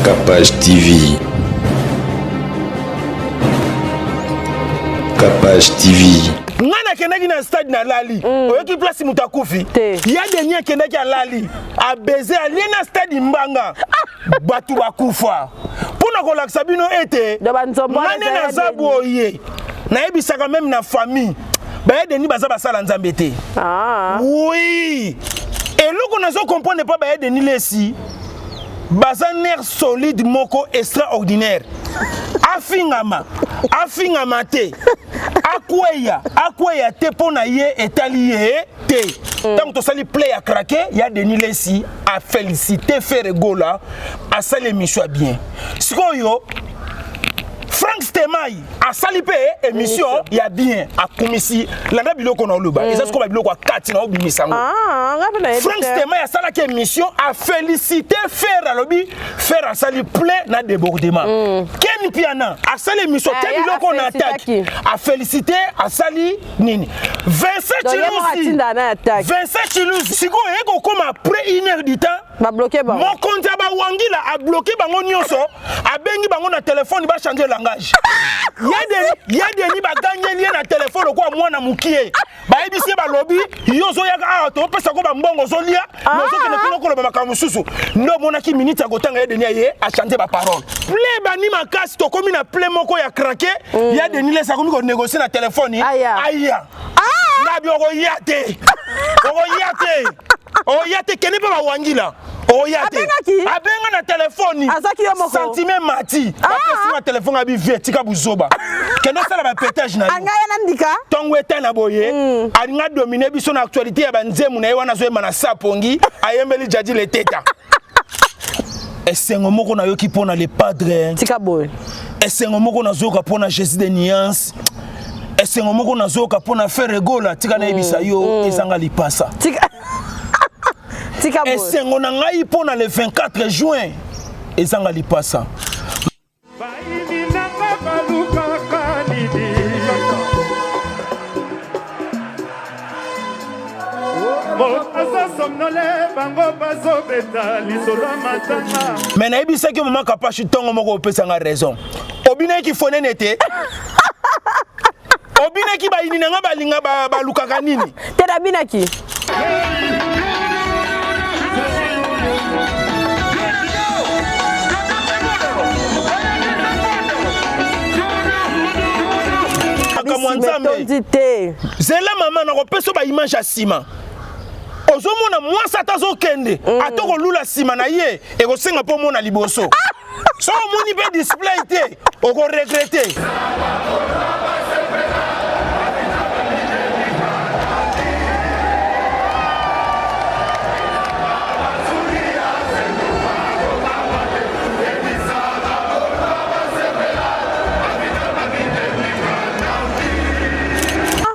Capage TV. Capage TV. Nga nakendaki na stade nalali mm. Oyoki place moto akufi ya deni akendaki alali abeze alie na stade mbanga bato bakufa mpo na kolakisa bino ete nga nde naza boye nayebisaka meme na famille baye deni baza basala nzambe te ah. Oui, eloko nazo comprendre mpo baye deni lesi baza nerf solide moko extraordinaire afingama afingama te akweya akweya te mpo na ye etali ye te ntango tosali play ya krake ya denis lesi afélicité Ferre Gola asali émission ya bien sikoyo Frank Stemay asali mpe émission ya bien akumisi landa biloko na oloba mm. eza sikoyo babiloko ya kati na obimisa yango ah, Frank Stemay asalaki émission afélicité Ferre alobi Ferre asali plein na débordement mm. Ken Piana asali émission te ah, biloko na attaque afélicité asali nini Vincent Chilusi Vincent Chilusi sikoyo eye kokoma après une heure du temps babloke bango mokonzi ya bawangila abloke bango nyonso abengi bango na telefone bachange langage ya deni bagangeli ye na telefone lokola mwana mokie bayebisi ye balobi yo ozoyaka awa topesa ko bambongo ozolia ah. ozokende kuna koloba makambo mosusu nde omonaki minute ya kotanga ye deni aye achange baparole ple bani makasi tokomi na ple moko ya krake mm. ya deni lesi akomi konegocie na telefone aya ah! nabi okoya te okoya te oya te kende mpe bawangila oya te abenga na telefone sentime mati ah! apesi nga telefone abi vie tika buzoba kende osala bapetage na yo ntongo eta na boye mm. alinga domine biso na actualité ya banzemu na ye wana azoyemba na sapongi ayembeli jadi leteta esengo moko nayoki mpo na le padre tika boye esengo moko nazoyoka mpo na jésus de nuance esengo moko nazoyoka mpo na Ferre Gola tika nayebisa yo mm. ezanga lipasa tika tika boye esengo na ngai mpo na le 24 juin ezanga lipasa Bayini nanga balukaka nini moto aza somnole bango bazobeta lisolo ya matanga me nayebisaki mama kapashi ntongo moko opesa nga raison obinaki fonene te obinaki bayini na nga balinga balukaka nini te nabinaki makambo ya nzambe te zela mama nakopesa baimage ya nsima ozomona mwasi ata azokende mm. ata kolula nsima na ye ekosenga mpo omona liboso ah! soki omoni mpe display te okoregrete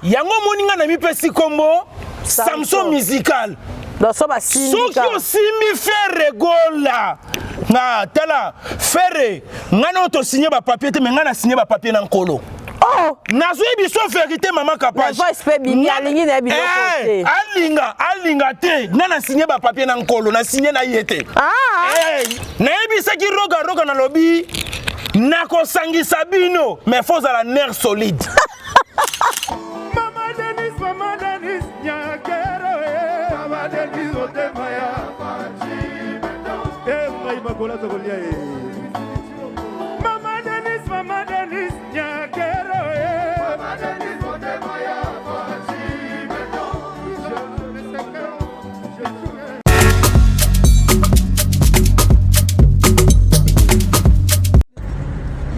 yango omoni ngai namipesi nkombo samson musical soki osimbi Ferre Gola nga tala Ferre nga na tosigne ba papier te mais nga na signe ba papier na nkolo Oh! nazwi biso verité mama kapage eh, alinga alinga te nga na signe bapapier na nkolo na signe na ye te ah. eh, nayebisaki roga roga nalobi nakosangisa bino mais fo ozala nerf solide Mama Denis, Mama Denis, Nyakero, eh. Mama Denis, motema ya Eh, ngai makola tokolia ye. Mama Denis, Mama Denis, Nyakero, eh. Mama Denis, motema ya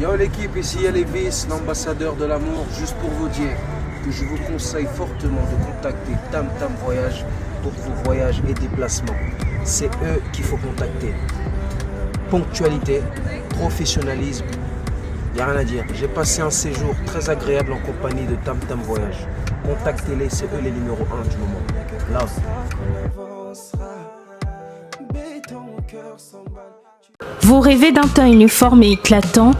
Yo l'équipe, ici Elvis, l'ambassadeur de l'amour, juste pour vous dire que je vous conseille fortement de contacter Tam Tam Voyage pour vos voyages et déplacements. C'est eux qu'il faut contacter. Ponctualité, professionnalisme, il n'y a rien à dire. J'ai passé un séjour très agréable en compagnie de Tam Tam Voyage. Contactez-les, c'est eux les numéros 1 du moment. Love. Vous rêvez d'un teint uniforme et éclatant?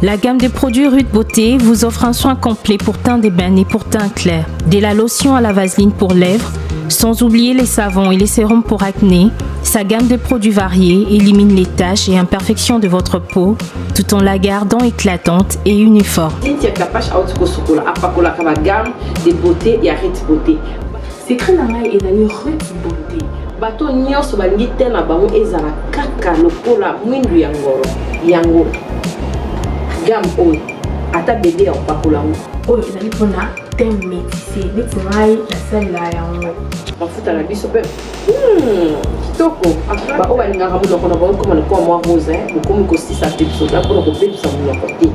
La gamme de produits Rude Beauté vous offre un soin complet pour teint d'ébène et pour teint clair. De la lotion à la vaseline pour lèvres, sans oublier les savons et les sérums pour acné. Sa gamme de produits variés élimine les taches et imperfections de votre peau tout en la gardant éclatante et uniforme. Cynthia Kapash auti kosukola apakolaka ba gamme de beauté ya Ritz Beauté. Secret na ngai ezali Ritz Beauté. Bato nyonso balingi teint na bango ezala kaka lokola mwindu ya ngolo. Yango gamme oyo ata bebe ya kopakola yango. Oyo ezali mpona teint métissé neti ngai nasalela yango. Mafuta na biso mpe kitoko. Baoyo balingaka monoko na bango ekoma lokola mwa rose, bokomi kosisa pepsoda mpona kobebisa monoko te.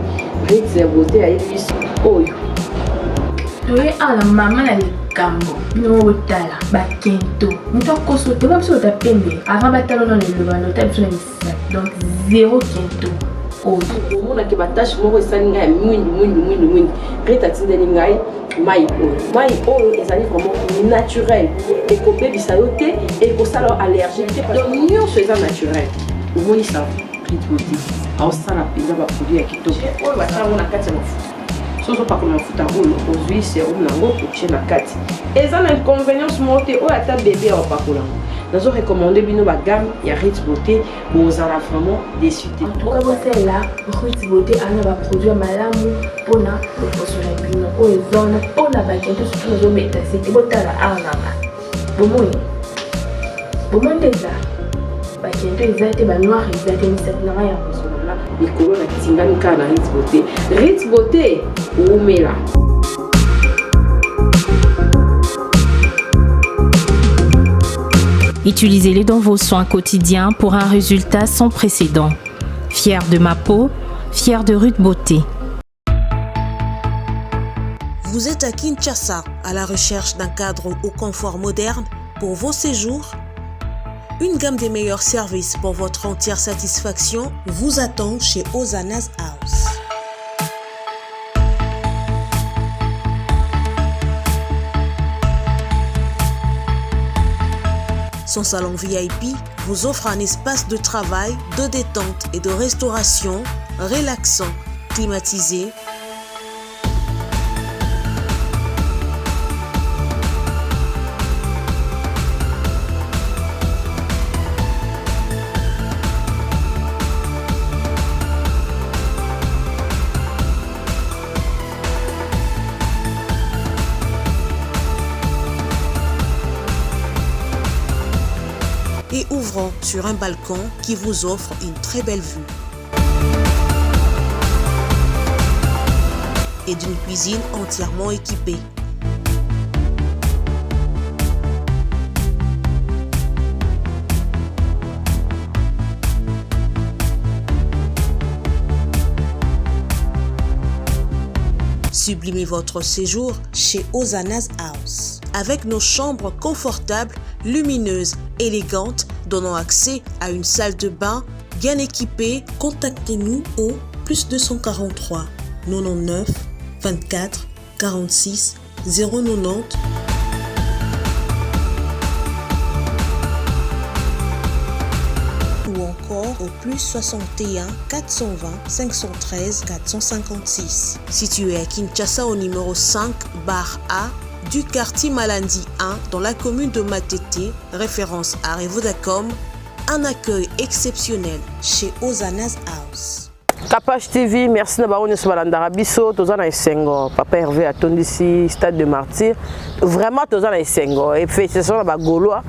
Ritz ya beauté ayebi biso oyo. Toye awa na mama na likambo bino moko botala bakento moto akoso te biso ota pembe avant batala nano eloba na ota biso na misapi donc zero kento oyo omonaki batache moko esali ngai ya mwindu mwindu mwindu mwindu. Rita atindeli ngai mai oyo. Mai oyo ezali vraiment naturel, ekobebisa yo te, ekosala yo allergie te, donc nyonso eza naturel. Omoni sa Rit Beauté aosala mpenza baproduit ya kitoko oyo batia yango na kati ya mafuta. Soki ozopakola mafuta oyo, ozwi sérum nango otie na kati, eza na inconvénience moko te. Oyo ata bebe ya opakola yango. Nazo recommander bino bagamme ya Rit Beauté, bozala vraiment déçu te. En tout cas bosalela Rit Beauté, ana baproduit ya malamu mpona loposo na bino. Oyo eza wana mpona bakento, surtout nazobeta sete. Botala awa nanga bomoi, bomoi nde eza bakento eza te, banoir eza te, misapi na ngai yango. Likolo na tingami kaka na Rit Beauté. Rit Beauté wumela. Utilisez-les dans vos soins quotidiens pour un résultat sans précédent. Fier de ma peau, fier de Ruth Beauté. Vous êtes à Kinshasa à la recherche d'un cadre au confort moderne pour vos séjours? Une gamme des meilleurs services pour votre entière satisfaction vous attend chez Ozana's House. Son salon VIP vous offre un espace de travail, de détente et de restauration relaxant, climatisé, et ouvrant sur un balcon qui vous offre une très belle vue. Et d'une cuisine entièrement équipée. Sublimez votre séjour chez Ozana's House. Avec nos chambres confortables, lumineuses, élégantes, donnant accès à une salle de bain bien équipée, contactez-nous au plus 243 99 24 46 090 ou encore au plus 61 420 513 456. Situé à Kinshasa au numéro 5 bar A du quartier Malandi 1 dans la commune de Matete, référence à Revodacom, un accueil exceptionnel chez Ozana's House. Kapash TV, merci na bango nyonso balandaka biso. Toza na esengo, papa Hervé atondisi stade de martyr. Vraiment toza na esengo et félicitation na bagaulois.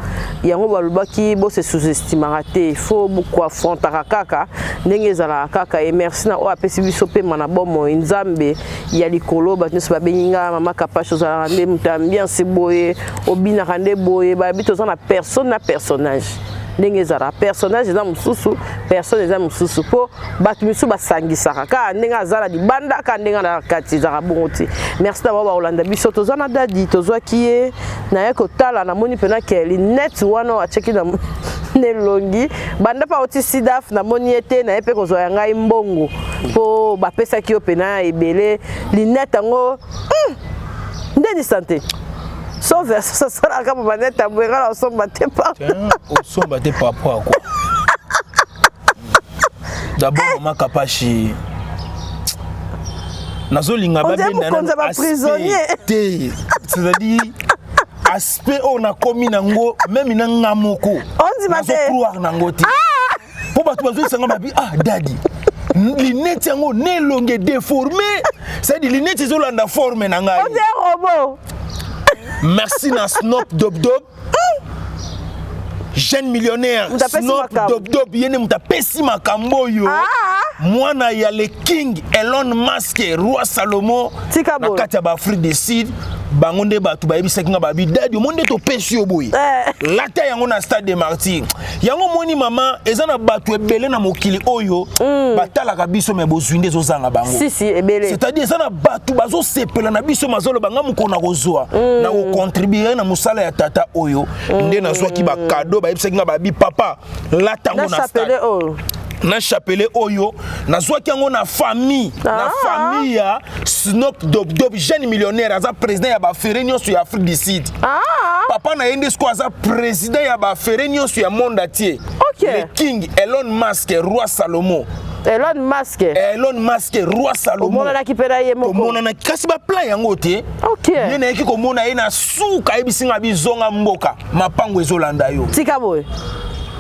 Yango balobaki bose sous-estimaka te, il faut koaffrontaka kaka ndenge ezalaka kaka. Et merci na oyo apesi biso pema na bomoi, Nzambe ya likolo. Bato nyonso babengi nga mama Kapash, ozalaka nde moto ya ambiance boye, obinaka nde boye. Bayebi toza na personne na personnage, ndenge ezalaka personnage eza mosusu, personne eza mosusu, mpo bato misusu basangisaka kaka ndenge aza na libanda, kaka ndenge na kati, ezalaka bongo te. Merci na bao bakolanda biso. Toza na dadi, tozwaki ye naye kotala, namoni mpena ke linete wana atiaki na elongi banda mpe auti sidaf, namoni ye te. Naye mpe kozwa ya ngai mbongo mpo bapesaki yo mpena ebele linete yango. Ndeni santé so versus asalaka po banete ya boye, nga na osomba te. Osomba te par rapport à quoi d'abord? Mama Kapashi, nazolinga babenda baprisonnier te, c'est-à-dire aspect oyo nakomi nango, même na nga moko. On Ozondima te. Nazocroire nango te, mpo bato bazoyesanga babi: "Ah dadi, lunette yango na elongi déformé." C'est-à-dire lunette ezolanda forme na ngai. On dirait robot. Merci na Snop Dobdob, jeune millionnaire. Moto apesi Snop makambo. Dobdob, ye nde moto apesi makambo oyo. Mwana ya le king Elon Musk, roi Salomo. Tika Na boye. kati ya baAfrique du Sud, bango nde bato bayebisaki nga, babi: "Dadi, omoni nde topesi yo boye, lata yango na Stade de Martyr." Yango omoni, mama, eza na bato ebele na mokili oyo batalaka biso, me bozwi nde ezozanga bango. Si si, ebele. C'est-à-dire eza na bato bazosepela na biso, mazoloba: "Nga mokolo na kozwa, na kocontribuer na mosala ya tata oyo." Nde nazwaki bacadeau, bayebisaki nga, babi: "Papa, lata Na yango na stade." chapelet oyo. Na chapelet oyo, nazwaki yango na famille, na famille ya Snop Dobdob, jeune millionnaire. Aza président ya bafere nyonso ya Afrique du Sud. Papa na ye nde sikoyo aza président ya bafere nyonso ya monde entier. Le king Elon Musk, roi Salomo. Elon Musk. Elon Musk, roi Salomo. Omonanaki mpe na ye moko? Tomonanaki, kasi baplan yango te. Ye nayeki komona ye na suka, ayebisi nga: "Bizonga mboka, mapango ezolanda yo." Tika boye.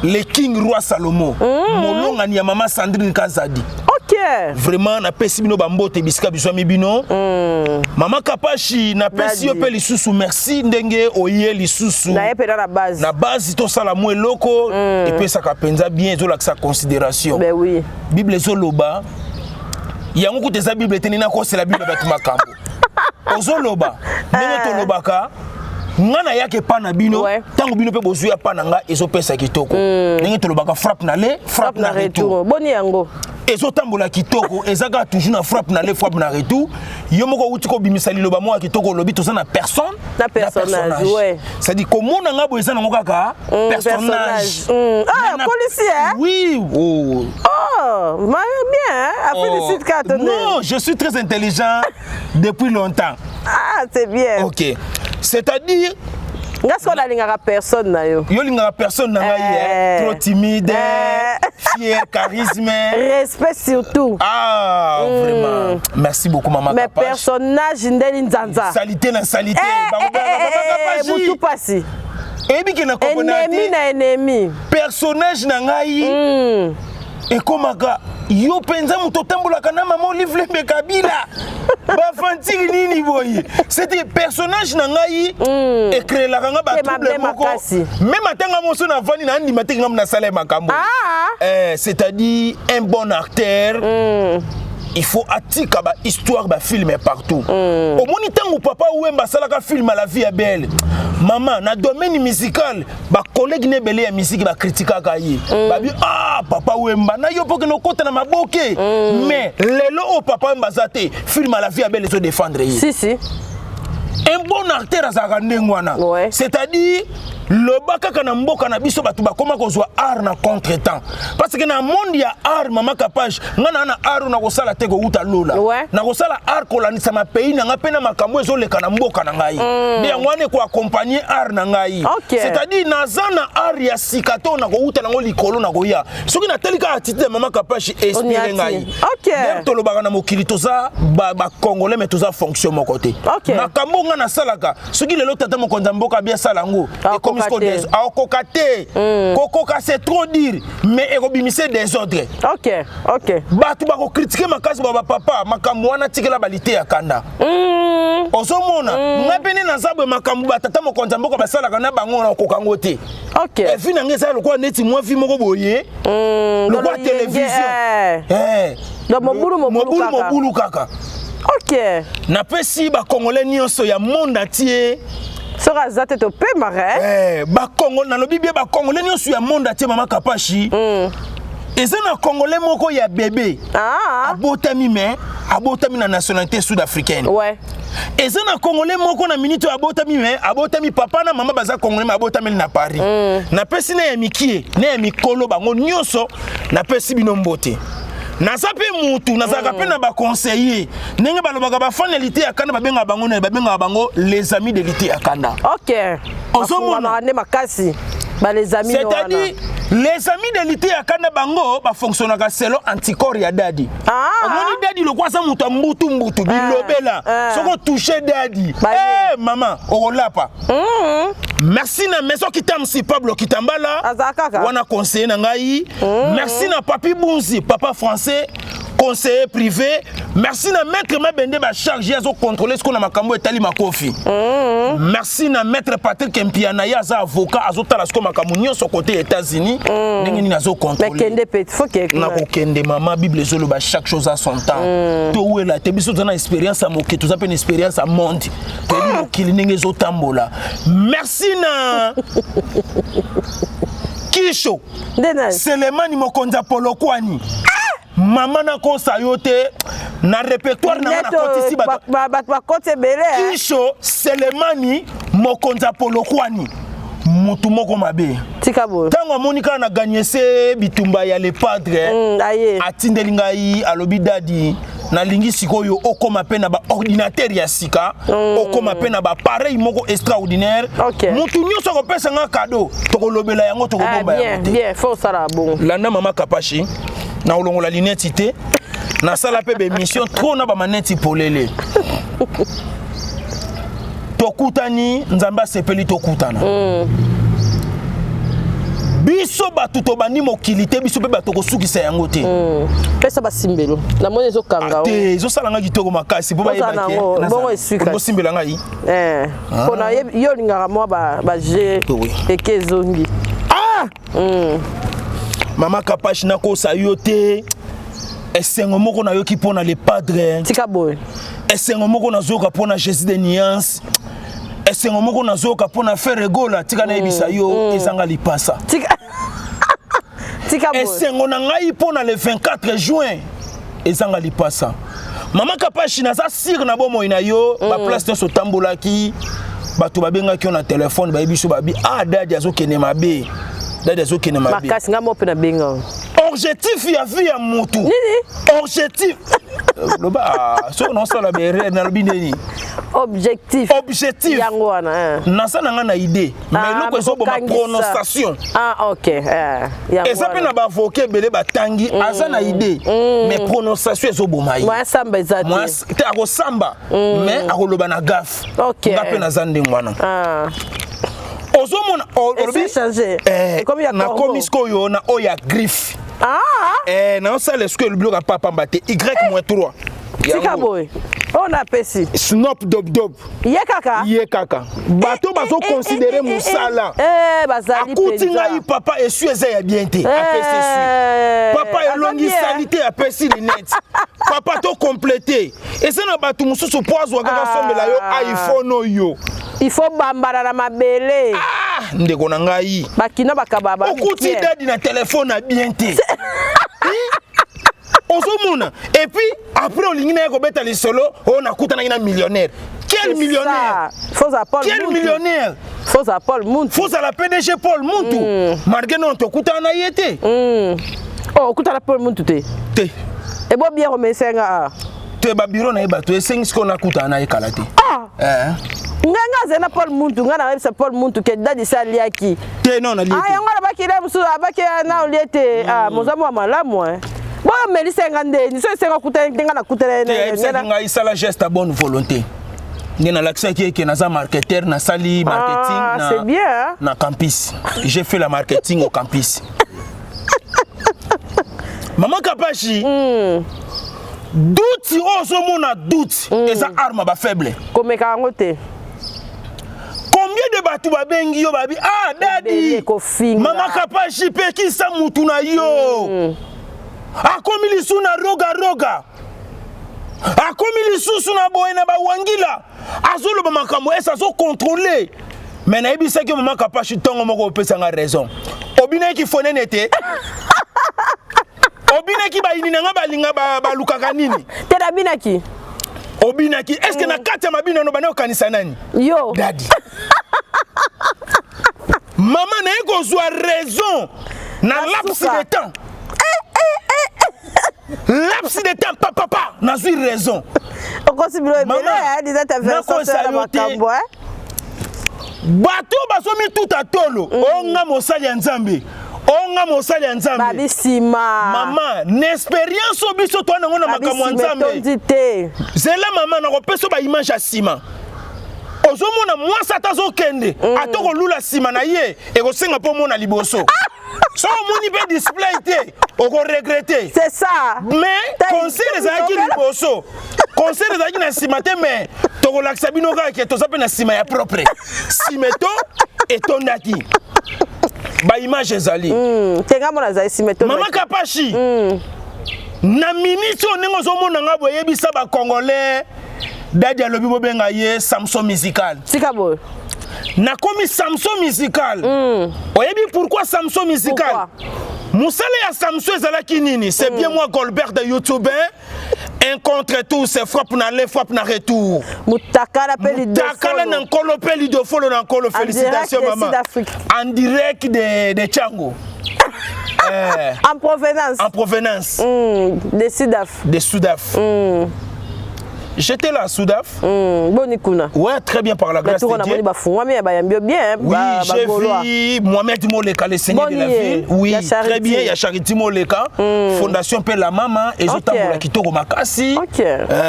Le king roi Salomo, molongani ya mama Sandrine Kazadi. Vraiment, napesi bino bambote bisika bizwami bino. Mama Kapashi, napesi yo Dadi. mpe lisusu merci ndenge oye lisusu. Na ye mpenza na base. Na base, tosala mwa eloko epesaka mpenza bien, ezolakisa considération. Ben oui. Bible ezoloba yango kuta, eza Bible te, nini akosela Bible bato makambo ozoloba ndenge tolobaka. Nga nayaka epa na bino, ntango bino mpe bozwi epa na nga, ezopesa kitoko. Ndenge tolobaka, frappe na aller, frappe na retour. Boni yango? Ezotambola kitoko, eza kaka toujours na frappe na aller, frappe na retour. Yo moko outi kobimisa liloba moko ya kitoko, olobi toza na personne. Na personnage, ouais. C'est-à-dire komona nga boye eza nango kaka personnage. Ah, policier, hein? Oui, oh. Oh, mais bien, hein? Afrique du Sud, quand on Non, je suis très intelligent depuis longtemps. Ah, c'est bien. Ok, c'est-à-dire Nga sikoyo nalingaka personne na yo. Yo olingaka personne na ngai, eh? Trop timide, fier, charisme. Respect surtout. Ah, vraiment, merci beaucoup, mama Mais Kapash. personnage ndeni nzanza. Salité na salité. Mutu pasi. Eyebi ke na Ennemi na ennemi. Personnage na ngai ekomaka: "Yo mpenza moto otambolaka na mama Olive Lembe Kabila, bafantire nini boye?" C'était personnage na ngai ecréelaka nga batrouble moko. Même atanga moso navandi na andima te nga nasala ye makambo. C'est-à-dire un bon acteur, il faut atika bahistoire, bafilm partout. Omoni ntango papa Wemba asalaka film La vie est belle, mama, na domaine musical, bacollègue na ebele ya musique bakritikaka ye, babi: "Ah, papa Wemba, na yo mpo kende okota na maboke." Mais lelo oyo papa Wemba aza te, film La vie est belle ezodéfendre ye. Si si. Un bon acteur azalaka ndenge wana. C'est-à-dire loba kaka na mboka na biso, bato bakóma kozwa art na contretemps, parce que na monde ya art, mama Kapage, nga na art oyo nakosala te kowuta lola. Nakosala art kolandisa mapays na nga mpe na makambo ezoleka na mboka na ngai. Nde yango wana ekoaccompagner art na ngai. C'est-à-dire naza na art ya sika te oyo nakowuta nango likolo. Nakoya soki natali kaka attitude ya mama Kapache, inspire ngai. Ndenge tolobaka na mokili, toza bacongolais, mais toza fonction moko te. Makambo nga nasalaka, soki lelo tata mokonzi ya mboka abi asala yango, ekomi siko akoka te. Kokoka, c'est trop dire, mais ekobimisa désordre. Bato bakocritiquer makasi, ba bapapa, makambo wana tikela balite ya kanda. Ozomona, nga mpe nde naza boye, makambo batata mokonzi ya mboka basalaka na bango, na okoka yango te. Vie na ngai eza lokola neti mwa vie moko boye, lokola télévision. Donc mobulu. Mobulu, mobulu kaka. Napesi bacongolais nyonso ya monde entier. Soki aza te, topemaka. Bakongo, nalobi bien, bacongolais nyonso ya monde entier. Mama Kapashi, eza na congolais moko ya bébé abotami, mais abotami na nationalité sud africaine. Eza na congolais moko na minute oyo abotami, mais abotami, papa na mama baza congolais, mais abotameli na Paris. Napesi na ya mikie na ya mikolo, bango nyonso napesi bino mbote. Naza mpe mutu, nazalaka mpe na baconseiller. Ndenge balobaka, bafani ya lite ya kanda, babengaka bango nani? Babengaka bango les amis de lite ya kanda. Ozomona nde makasi ba les amis. C'est-à-dire les amis de lite ya kanda, bango bafonctionnaka selon anticorps ya dadi. Omoni dadi lokwa aza moto ya mbutu mbutu, bilobela. Soki otouche dadi, mama, okolapa. Merci na Maison Kitamsi Pablo Kitambala. Azakaka. Wana conseiller na ngai. Merci na Papi Bunzi, papa français conseiller privé. Merci na maître Mabende ba chargé azo contrôler ce qu'on a makambo etali makofi. Merci na maître Patrick Mpiana ye aza avocat azo tala ce qu'on makambo nyonso côté États-Unis. Ndenge nini azo Mais contrôler. kende pe faut que Nakokende mama, Bible ezoloba chaque chose à son temps. Towela te, biso toza na expérience ya moke, toza mpe na expérience ya monde, toyebi mokili ndenge ezotambola. Merci na Kisho Nde nani? Selemani mokonzi ya Polokwani. Mama, nakosa yo te, na répertoire na nga nakotisi bato. Bato bakoti ebele, eh. Kisho Selemani mokonzi ya Polokwani, mutu moko mabe. Tika boye. Ntango amoni kaka na gagner se bitumba ya Le Padre, Aye. atindeli ngai, alobi: "Dadi, nalingi sikoyo okóma mpe na baordinateur ya sika, okóma mpe na baappareil moko extraordinaire." Mutu nyonso akopesa nga cadeau, tokolobela yango, Ah, tokobomba bien, yango te. bien, faut osala bongo. Landa mama Kapashi, na kolongola lineti te, nasala mpe baémission trop na bamaneti polele. Tokutani, Nzambe asepeli tokutana. Biso bato tobandi mokili te, biso mpe bato kosukisa yango te. Pesa basimbelo, namoni ezokanga. Te, ezosala ngai kitoko makasi mpo Ozala nango, bongo eswika. Bosimbela ngai. Mpona yo olingaka mwa baje eke ezongi. Ah! Mama Kapashi, nakosa yo te, esengo moko nayoki mpo na Le Padre. Tika boye. Esengo moko nazoyoka mpo na Jésus de Nuance, esengo moko nazoyoka mpo na Ferre Gola. Tika nayebisa yo, ezanga lipasa. Tika, tika boye. Esengo na ngai mpo na le 24 juin ezanga lipasa. Mama Kapashi, naza sûr na bomoi na yo, baplace nyonso otambolaki, bato babengaki yo na telefone, bayebi biso babi: "Ah, dadi azokende mabe, dadi azokende mabe." Makasi, ngai mo mpe nabenga. Objectif ya vie ya mutu. Nini? Objectif, loba soki naosala baerreur, nalobi ndeni? Objectif. Objectif. Yango wana, eh. Naza na ngai na idée, mais Ah, eloko ezoboma kokangisa. prononciation. Ah, ok, eh, yango Eza mpe wana. na baavocat ebele batangi, aza na idée, mais prononciation ezoboma ye. Moya samba eza te. Te, akosamba, mais akoloba na gaffe. Nga mpe naza ndenge wana. Ozomona olobi Esi changé. Ekomi ya nakomi corbeau. sikoyo na oyo ya griffe. Ah! Naosala sikoyo biloko ya papamba te, y moins 3. Tika boye, oyo napesi. Snop dob dob. Ye kaka. Ye kaka, bato bazoconsidérer mosala. Bazali Akuti mpenza. ngai: "Papa, esu eza ya bien te." Apesi esui. "Papa, aza elongi bien. sali te." Apesi lunette. "Papa, tocomplete." Eza na bato mosusu po azwa kaka sombela yo iPhone oyo. Il faut bambala na mabele. Ah, ndeko na ngai. Bakino bakaba ba. Okuti dadi na telefone na bien te. Ozomona, et puis après olingi na ye kobeta lisolo oyo: "Nakutanaki na millionnaire." Quel millionnaire? Foza Paul. Quel millionnaire? Foza Paul Muntu. Fozala PDG Paul Muntu, malgré non tokutana na ye te. Oh, okutana Paul Muntu te? Te. Ebo bien remercier nga. Te, babiro na ye bato esengi sikoyo nakutana na ye kala te. Ah! Eh. Ngai nga azali na Paul Muntu, ngai nayebisa Paul Muntu ke dadi se aliaki. Te, non, nalie Ah, te. yango alobaki le mosusu abaki na olie te. Ah, moza mwa malamu, eh. Boyo melisa nga ndeni so esenga okutana te, nga nakutana Te, ayebisaki ngai: "Sala geste ya bonne volonté." Nde nalakisaki eke naza marketeur, nasali marketing. Ah, na, c'est bien, hein? Na campus, j'ai fait la marketing au campus. Mama Kapashi, doute oyo ozomona, doute eza arme bafaible. Komeka yango te. Combien de bato babengi yo, babi: "Ah, dadi." Ebele kofinga. Mama Kapashi, pekisa mutu na yo. Akomi lisusu na roga roga, akomi lisusu na boye na bawangila, azoloba makambo ese azocontrôle. Mais nayebisaki yo, mama Kapashi, ntongo moko opesanga raison, obinaki fonene te, obinaki bayini na nga balinga balukaka nini? Te, nabinaki. Obinaki, est ce que na kati ya mabino ano bandi okanisa nani? Yo. Dadi, mama naye kozwa raison na laps de temps, laps de temps, papapa, nazwi raison. Okosi bilo ebele, diza ta Nakosa yo te. makambo. Bato bazomituta tolo: "Onga mosali ya Nzambe, onga mosali ya Nzambe." Babisima. Mama, na expérience oyo biso toa nango na makambo ya Babisima Nzambe. etondi te. Zela mama, nakopesa baimage ya nsima. Ozomona mwasi ata azokende, ata kolula nsima na ye, ekosenga mpo omona liboso. So omoni mpe display te, okoregretter. C'est ça. Mais concert ezalaki liboso, concert ezalaki na nsima te. Mais tokolakisa bino kaka ke toza mpe na nsima ya propre. Nsima eto etondaki, baimage ezali. Te, nga mona azali nsima etondaki. Mama Kapashi, na miniti oyo, ndenge ozomona nga boye, yebisa bacongolais, dadi alobi bobenga ye Samson musical. Tika boye. Nakomi Samson musical. Oyebi pourquoi Samson musical? Pourquoi? Mosala ya Samson ezalaki nini? C'est bien moi, Golbert de YouTube, hein? Un contre tous, frappe na aller, frappe na retour. Mutakala mpe. Takala na nkolo mpe lidofolo na nkolo. Félicitations, direct de maman. Sud-Afrique. En direct de Tshangu. Eh, en provenance. En provenance De Sudaf. De Sudaf. J'étais là à Sudaf. Boni kuna? Ouais, très bien, par la grâce de de Dieu. Namoni bafungwami ya bayambi yo bien. Oui, j'ai vu Mohamed Moleka, le seigneur de la ville. Oui, très bien. Il y a Charity Moleka, Fondation Pe la Mama, et Zotambola Kitoko Makasi.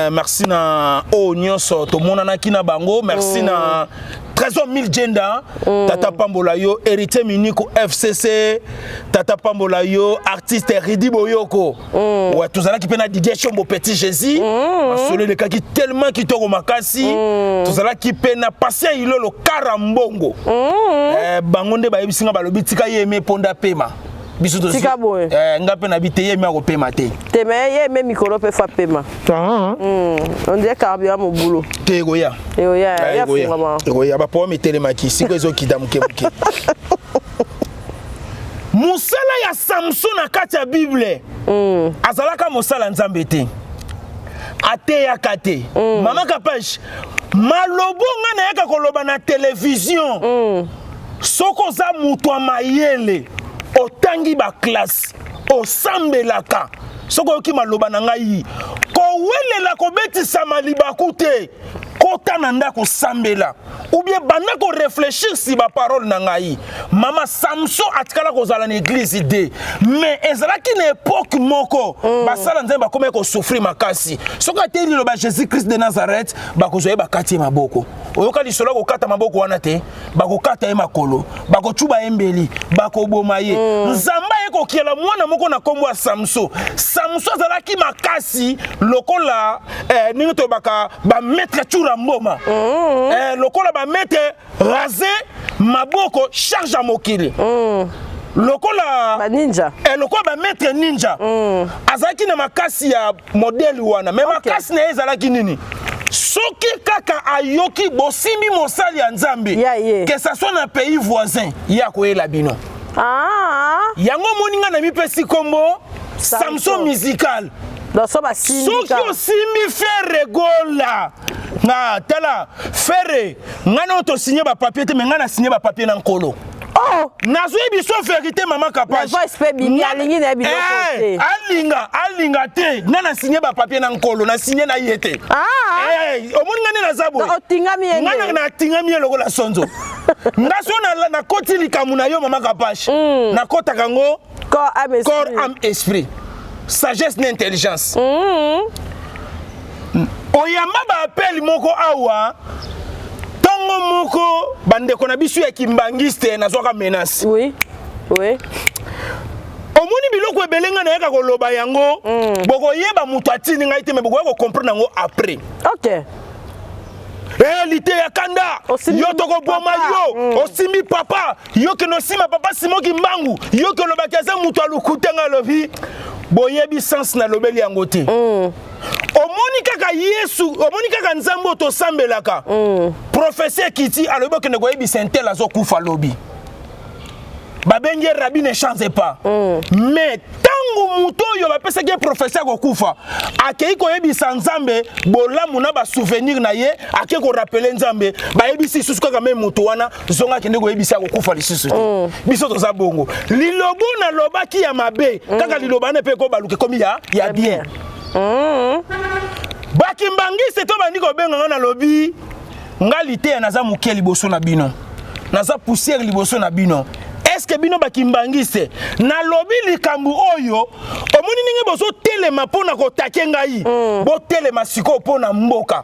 Merci na o nyonso tomonanaki na bango. Merci na Trésor Mille Genda, Tata Pambola yo, Héritier Muniko FCC, Tata Pambola yo, artiste Ridi Boyoko. Ouais, tozalaki mpe na Didier Chombo, Petit Jésus. Masolo elekaki tellement kitoko makasi. Tozalaki mpe na Patient Ilolo Karambongo. Eh, bango nde bayebisi nga, balobi tika ye eme mponda pema. Biso tozi- Tika boye. Eh, nga mpe nabi te, ye eme akopema te. Te, me ye eme mikolo mpe fa pema. On dirait carburant mobulu. Te, ekoya. Eoya. Eh, ya ekoya. fungama. Ekoya, bapoème etelemaki, siko ezokita moke moke. Mosala ya Samson na kati ya Bible, azalaka mosala Nzambe te, ateyaka te. Mama Kapage, malobo nga nayaka koloba na televizio, soki oza moto ya mayele, otangi baclasse, osambelaka, soki oyoki maloba na ngai, kowelela kobetisama libaku te. Kota na ndako, osambela, ou bien banda korefléchir si baparole na ngai. Mama, Samson atikala kozala na église te, mais ezalaki na époque moko, basala Nzambe bakomaki kosouffrir makasi. Soki atei liloba Jésus Christ de Nazareth, bakozwa ye, bakati ye maboko. Oyoka lisolo ya kokata maboko wana te? Bakokata ye makolo, bakocuba ye mbeli, bakoboma ye. Nzambe aye kokiela mwana moko na nkombo ya Samson. Samson azalaki makasi lokola ndenge tolobaka bamaître Tshoura Mboma, lokola bamaître Rasé, maboko charge ya mokili, lokola baninja. Lokola bamaître ninja. Azalaki na makasi ya modèle wana, mais makasi na ye ezalaki nini? Soki kaka ayoki bosimbi mosali ya Nzambe, Ya ye. que ça soit na pays voisin, ye akoyela bino. Ah. Yango omoni ngai na mipesi nkombo Samson musical. Donc so basimbi Soki osimbi Ferre Gola nga, tala Ferre, ngai na tosigné bapapier te, mais ngai na signé bapapier na nkolo. Oh. Nazoyebi so vérité, mama Kapage. Mais voice mpe bimi, alingi na ye biloko te. Alinga alinga te, nga na signé bapapier na nkolo, na signé na ye te. Ah. Eh, omoni nga nde naza boye. Donc, otingami ye nga nde. Natingami ye lokola sonzo. Nga so nakoti likambo na yo, mama Kapage, nakotaka yango. Corps, âme, esprit. Corps, âme, esprit, sagesse na intelligence. Oyamba baappel moko awa ntongo moko, bandeko na biso ya kimbangiste, nazwaka menace. Oui. Omoni biloko ebele ngai nayaka koloba yango, bokoyeba moto atindi ngai te, mais bokoya kocomprendre yango après. Eh, lite ya kanda. Osimbi yo tokoboma. Papa. Yo osimbi papa, yo kende osima papa Simoki Mbangu, yo ke olobaki aza moto alukuta. Ngai alobi, boyebi sens nalobeli yango te. Omoni kaka Yesu, omoni kaka Nzambe oyo tosambelaka, prophétie ekiti, alobi okende koyebisa un tel azokufa lobi. Babengi ye Rabbi ne change pas. Mais ntango moto oyo bapesaki ye prophétie akokufa, akei koyebisa Nzambe bolamu na basouvenir na ye, akei korappeler Nzambe, bayebisi lisusu kaka me moto wana, zonga, akende koyebisa, akokufa lisusu te. Biso toza bongo. Lilobo nalobaki ya mabe, kaka liloba wana mpe ekobaluka, ekomi ya bien. Bakimbangiste to bandi kobenga nga, nalobi nga liteya naza moke liboso na bino, naza poussière liboso na bino. Est-ce bino bakimbangiste, nalobi likambo oyo, omoni ndenge bozotelema mpo na kotake ngai? Botelema sikoyo mpo na mboka.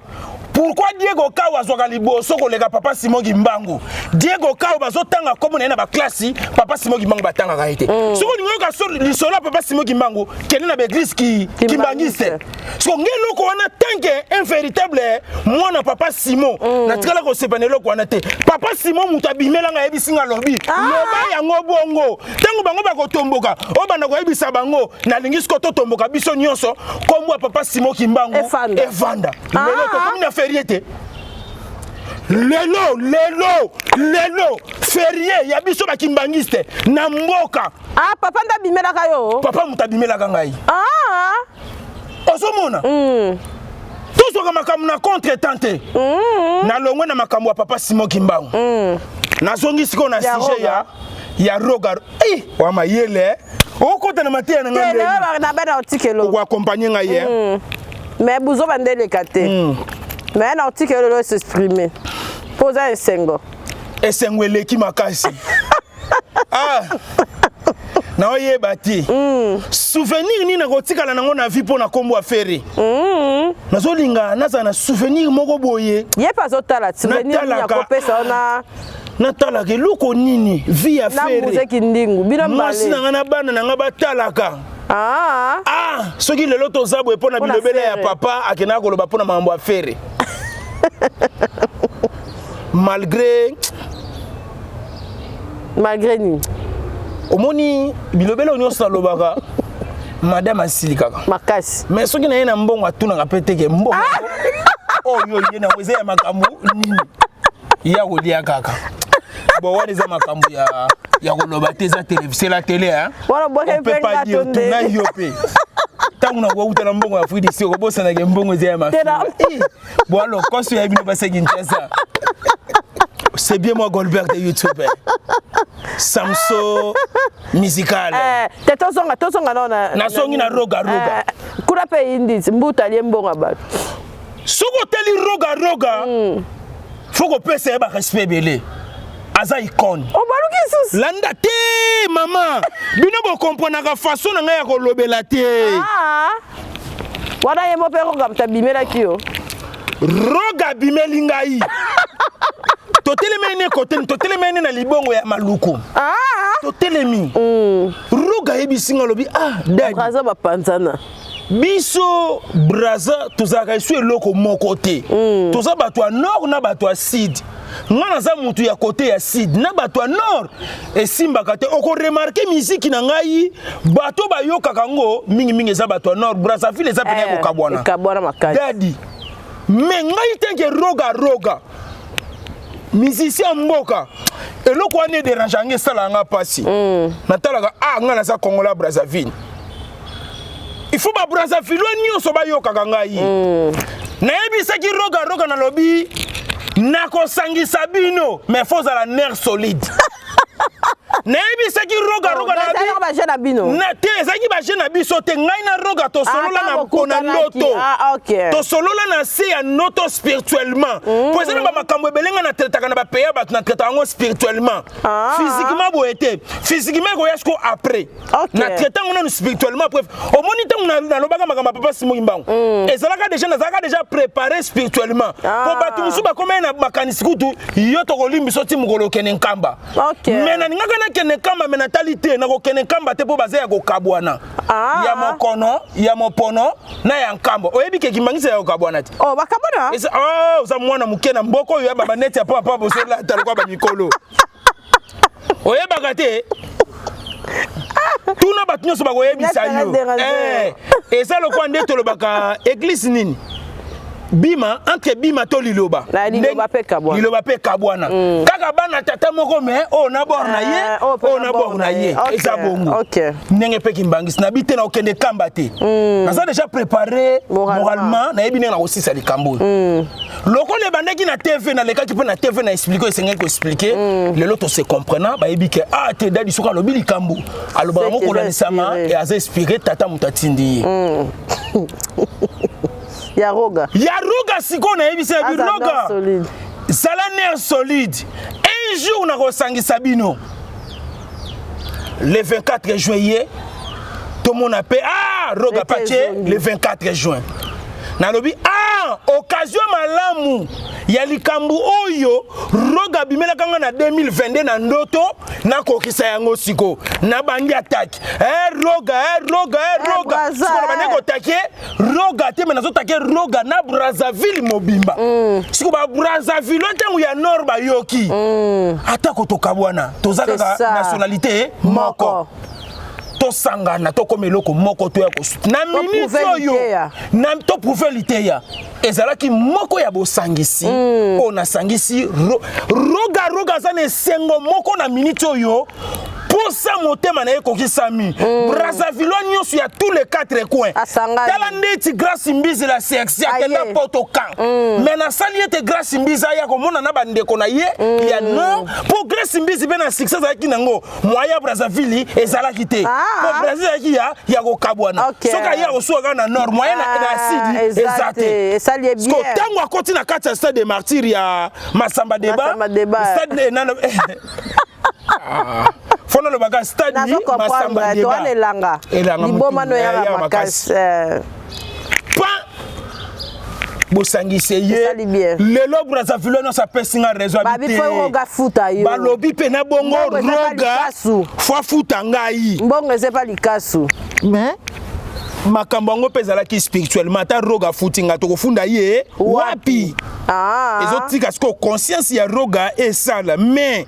Pourquoi Diego Kao azwaka liboso koleka papa Simon Kimbangu? Diego Kao bazotanga kombo na ye na baklasi, papa Simon Kimbangu batangaka ye te. Soki olingi oyoka lisolo ya papa Simon Kimbangu, kende na baeglise ki, kimbangiste. Siko nge eloko wana tant que un véritable mwana papa Simon, natikala kosepa na eloko wana te. Papa Simon moto abimela nga ayebisi nga alobi, loba yango bongo. Ntango bango bakotomboka, obanda koyebisa bango, nalingi siko totomboka biso nyonso, kombo ya papa Simon Kimbangu efanda. Efanda. Lelo tokomi na ferie te. Lelo, lelo, lelo, ferie ya biso bakimbangiste na mboka. Ah, papa nde abimelaka yo? Papa moto abimelaka ngai. Ozomona? Tozwaka makambo na contre-temps te. Nalongwe na makambo ya papa Simon Kimbangu. Nazongi sikoyo na sujet ya Roga. Eh, wa mayele. Okota na mateya na ngai. Te, na bana otikelo. Okoaccompagner ngai ye. Mais buzoba nde eleka te. Mais na otikelo lelo s'exprimer. Po oza esengo. Esengo eleki makasi. Ah. Naoyeba te. Souvenir nini nakotikala nango na vie mpo na kombo ya Ferre. Nazolinga nazala na souvenir moko boye. Ye mpe azotala souvenir nini akopesa wana. Natalaka eloko nini vie ya Ferre. Na muzeki ndingu bino mbale. Mwasi na nga na bana na nga batalaka. Ah, soki lelo toza boye mpo na bilobela ya papa akendaka koloba mpo na makambo ya Ferre. Malgré malgré nini? Omoni bilobela nyonso alobaka madame asilikaka makasi. Mais soki na ye na mbongo atunaka pe teke mbongo. Oyo ye na eza ya makambo nini? Ya kolia kaka. Bon wana eza makambo ya koloba te, eza télé, c'est la télé hein. Wana boke pe nga tonde. Na yo pe. Tango na kouta na mbongo ya Afrique du Sud, okobosanaka mbongo eza ya mafia. Bon alors koso ya bino basaki Kinshasa. C'est bien moi Goldberg de YouTube. Samso musical. Te tozonga tozonga na nazongi na Roga Roga. Kuna pe indi mbuta lie mbongo bato. Soki oteli Roga Roga, faut kopesa ye ba respect ebele. Aza icône. Obaluki susu. Landa te mama. Bino bo comprenaka façon na ngai ya kolobela te. Wana ye mo pe Roga mtabimelaki yo. Roga bimeli ngai. Totelemi ne kote, totelemi ne na libongo ya maluku. Totelemi. Roga yebisi nga lobi ah daddy. Braza ba panzana. Biso Braza tozalaka esu eloko moko te. Toza bato ya nord na bato ya sud. Nga naza mutu ya kote ya sud na bato ya nord esimbaka te. Oko remarquer musique na ngai bato bayokaka ngo mingi mingi eza bato ya nord. Brazzaville eza pene ya kokabwana. Ekabwana makasi. Daddy. Mais ngai tenke Roga Roga musicien mboka eloko wana ederange yango esalaka nga mpasi. Natalaka ah ngai naza Congolais Brazzaville. Il faut ba Brazzavillois nyonso bayokaka ngai. Nayebisaki Roga Roga nalobi nakosangisa bino mais faut ozala nerf solide. Nayebisaki Roga Roga nalobi na te ezalaki ba jeune na biso te ngai na Roga tosolola na kona ndoto. Tosolola na se ya ndoto spirituellement. Po eza na ba makambo ebele ngai na traitaka na ba pays ya bato na traitaka yango spirituellement. Physiquement boye te. Physiquement ekoya siko après. Na traité yango nanu spirituellement après. Omoni ntango nalobaka makambo ya papa Simon Kimbangu. Ezalaka déjà, nazalaka déjà préparé spirituellement. Po bato mosusu bakomaki na makanisi kutu yo tokolimbi so ti mokolo okende Nkamba. Mais nalingaka nakende Nkamba, mais natali te, nakokende Nkamba te po baza ya kokabwana. Ya mokono, ya mopono na ya Nkamba. Oyebi ke kimbangisa ya kokabwana te. Oh, bakabwana? Eza, oh, oza mwana moke na mboka oyo ya baba neti ya papa bozolata lokola ba mikolo. Oyebaka te. Tuna bato nyonso bakoyebisa yo. Eza lokola nde tolobaka église nini? Bima, entre Bima to Liloba. Na Liloba pe kabwana. Liloba pe kabwana. Kaka bana tata moko mais oh na bord na ye, oh na bord na ye. Eza bongo. Ndenge pe kimbangisi na bite na okende kamba te. Naza déjà préparé moralement, nayebi ndenge na kosisa likambo. Lokola ebandaki na TV, nalekaki mpe na TV na expliquer, esengeli ko expliquer. Lelo to se comprenant, bayebi ke ah te dadi soki alobi likambo, alobaka ngo kolanisama et aza inspiré tata moto atindi ye. Ya Roga. Ya Roga sikoyo nayebisi ya bi Roga. Zala nerf solide. Un jour nakosangisa bino. Le 24 juin ye tomona pe ah Roga patie le 24 juin. Nalobi, ah, occasion malamu ya likambo oyo Roga abimelaka nga na 2022 na ndoto, nakokisa yango siko. Nabandi attaque. Eh, Roga, eh, Roga, eh, Eh, Roga. Brazza, Siko nabandi eh. kotake Roga te, me nazotake Roga na Brazzaville mobimba. Siko ba Brazzaville ntango ya nord bayoki. Atako tokabwana, toza C'est kaka ça. nationalité moko. Moko. Tosangana, tokoma eloko moko, toya kosuta na minute Toprouve oyo liteya. na toprouve liteya ezalaki moko ya bosangisi oyo nasangisi Roga. Roga aza na esengo moko na minute oyo, posa motema na ye ekokisami. Brazzaville nyonso ya tous les quatre coins. Asangani. Tala ndeti Grâce Mbizi la sexy akenda Aye. poto kan, mais nasali ete Grâce Mbizi aya komona na bandeko na ye ya nord, mpo Grâce Mbizi mpe na succès azalaki nango, moyen ya Brazzaville ezalaki te. Ah. Po Brazil ezalaki ya kokabwana. Ok. Soki aye akosuka kaka na nord, moyen na Ah, sud eza eza te. te. Esali ye bien. Siko ntango akoti na kati ya stade de Martyr ya Masamba Deba, Massamba Débat. stade nano fo nalobaka stade Nazo Masamba comprendre. Deba. Towana elanga. Elanga liboma mutu. no eyaka Ya makasi. makasi. Eh, Pan bosangise ye. Esali bien. Lelo Brazzaville nyonso apesi nga raison. Babi Abi fo te. Roga futa yo. Balobi mpe na bongo. Mbongo eza pa Roga likasu. fo afuta ngai. Mbongo eza pa likasu. Mais makambo yango mpe ezalaki spirituellement. Ata Roga afuti nga, tokofunda ye wapi? Ah. Ezotika sikoyo conscience ya Roga esala, mais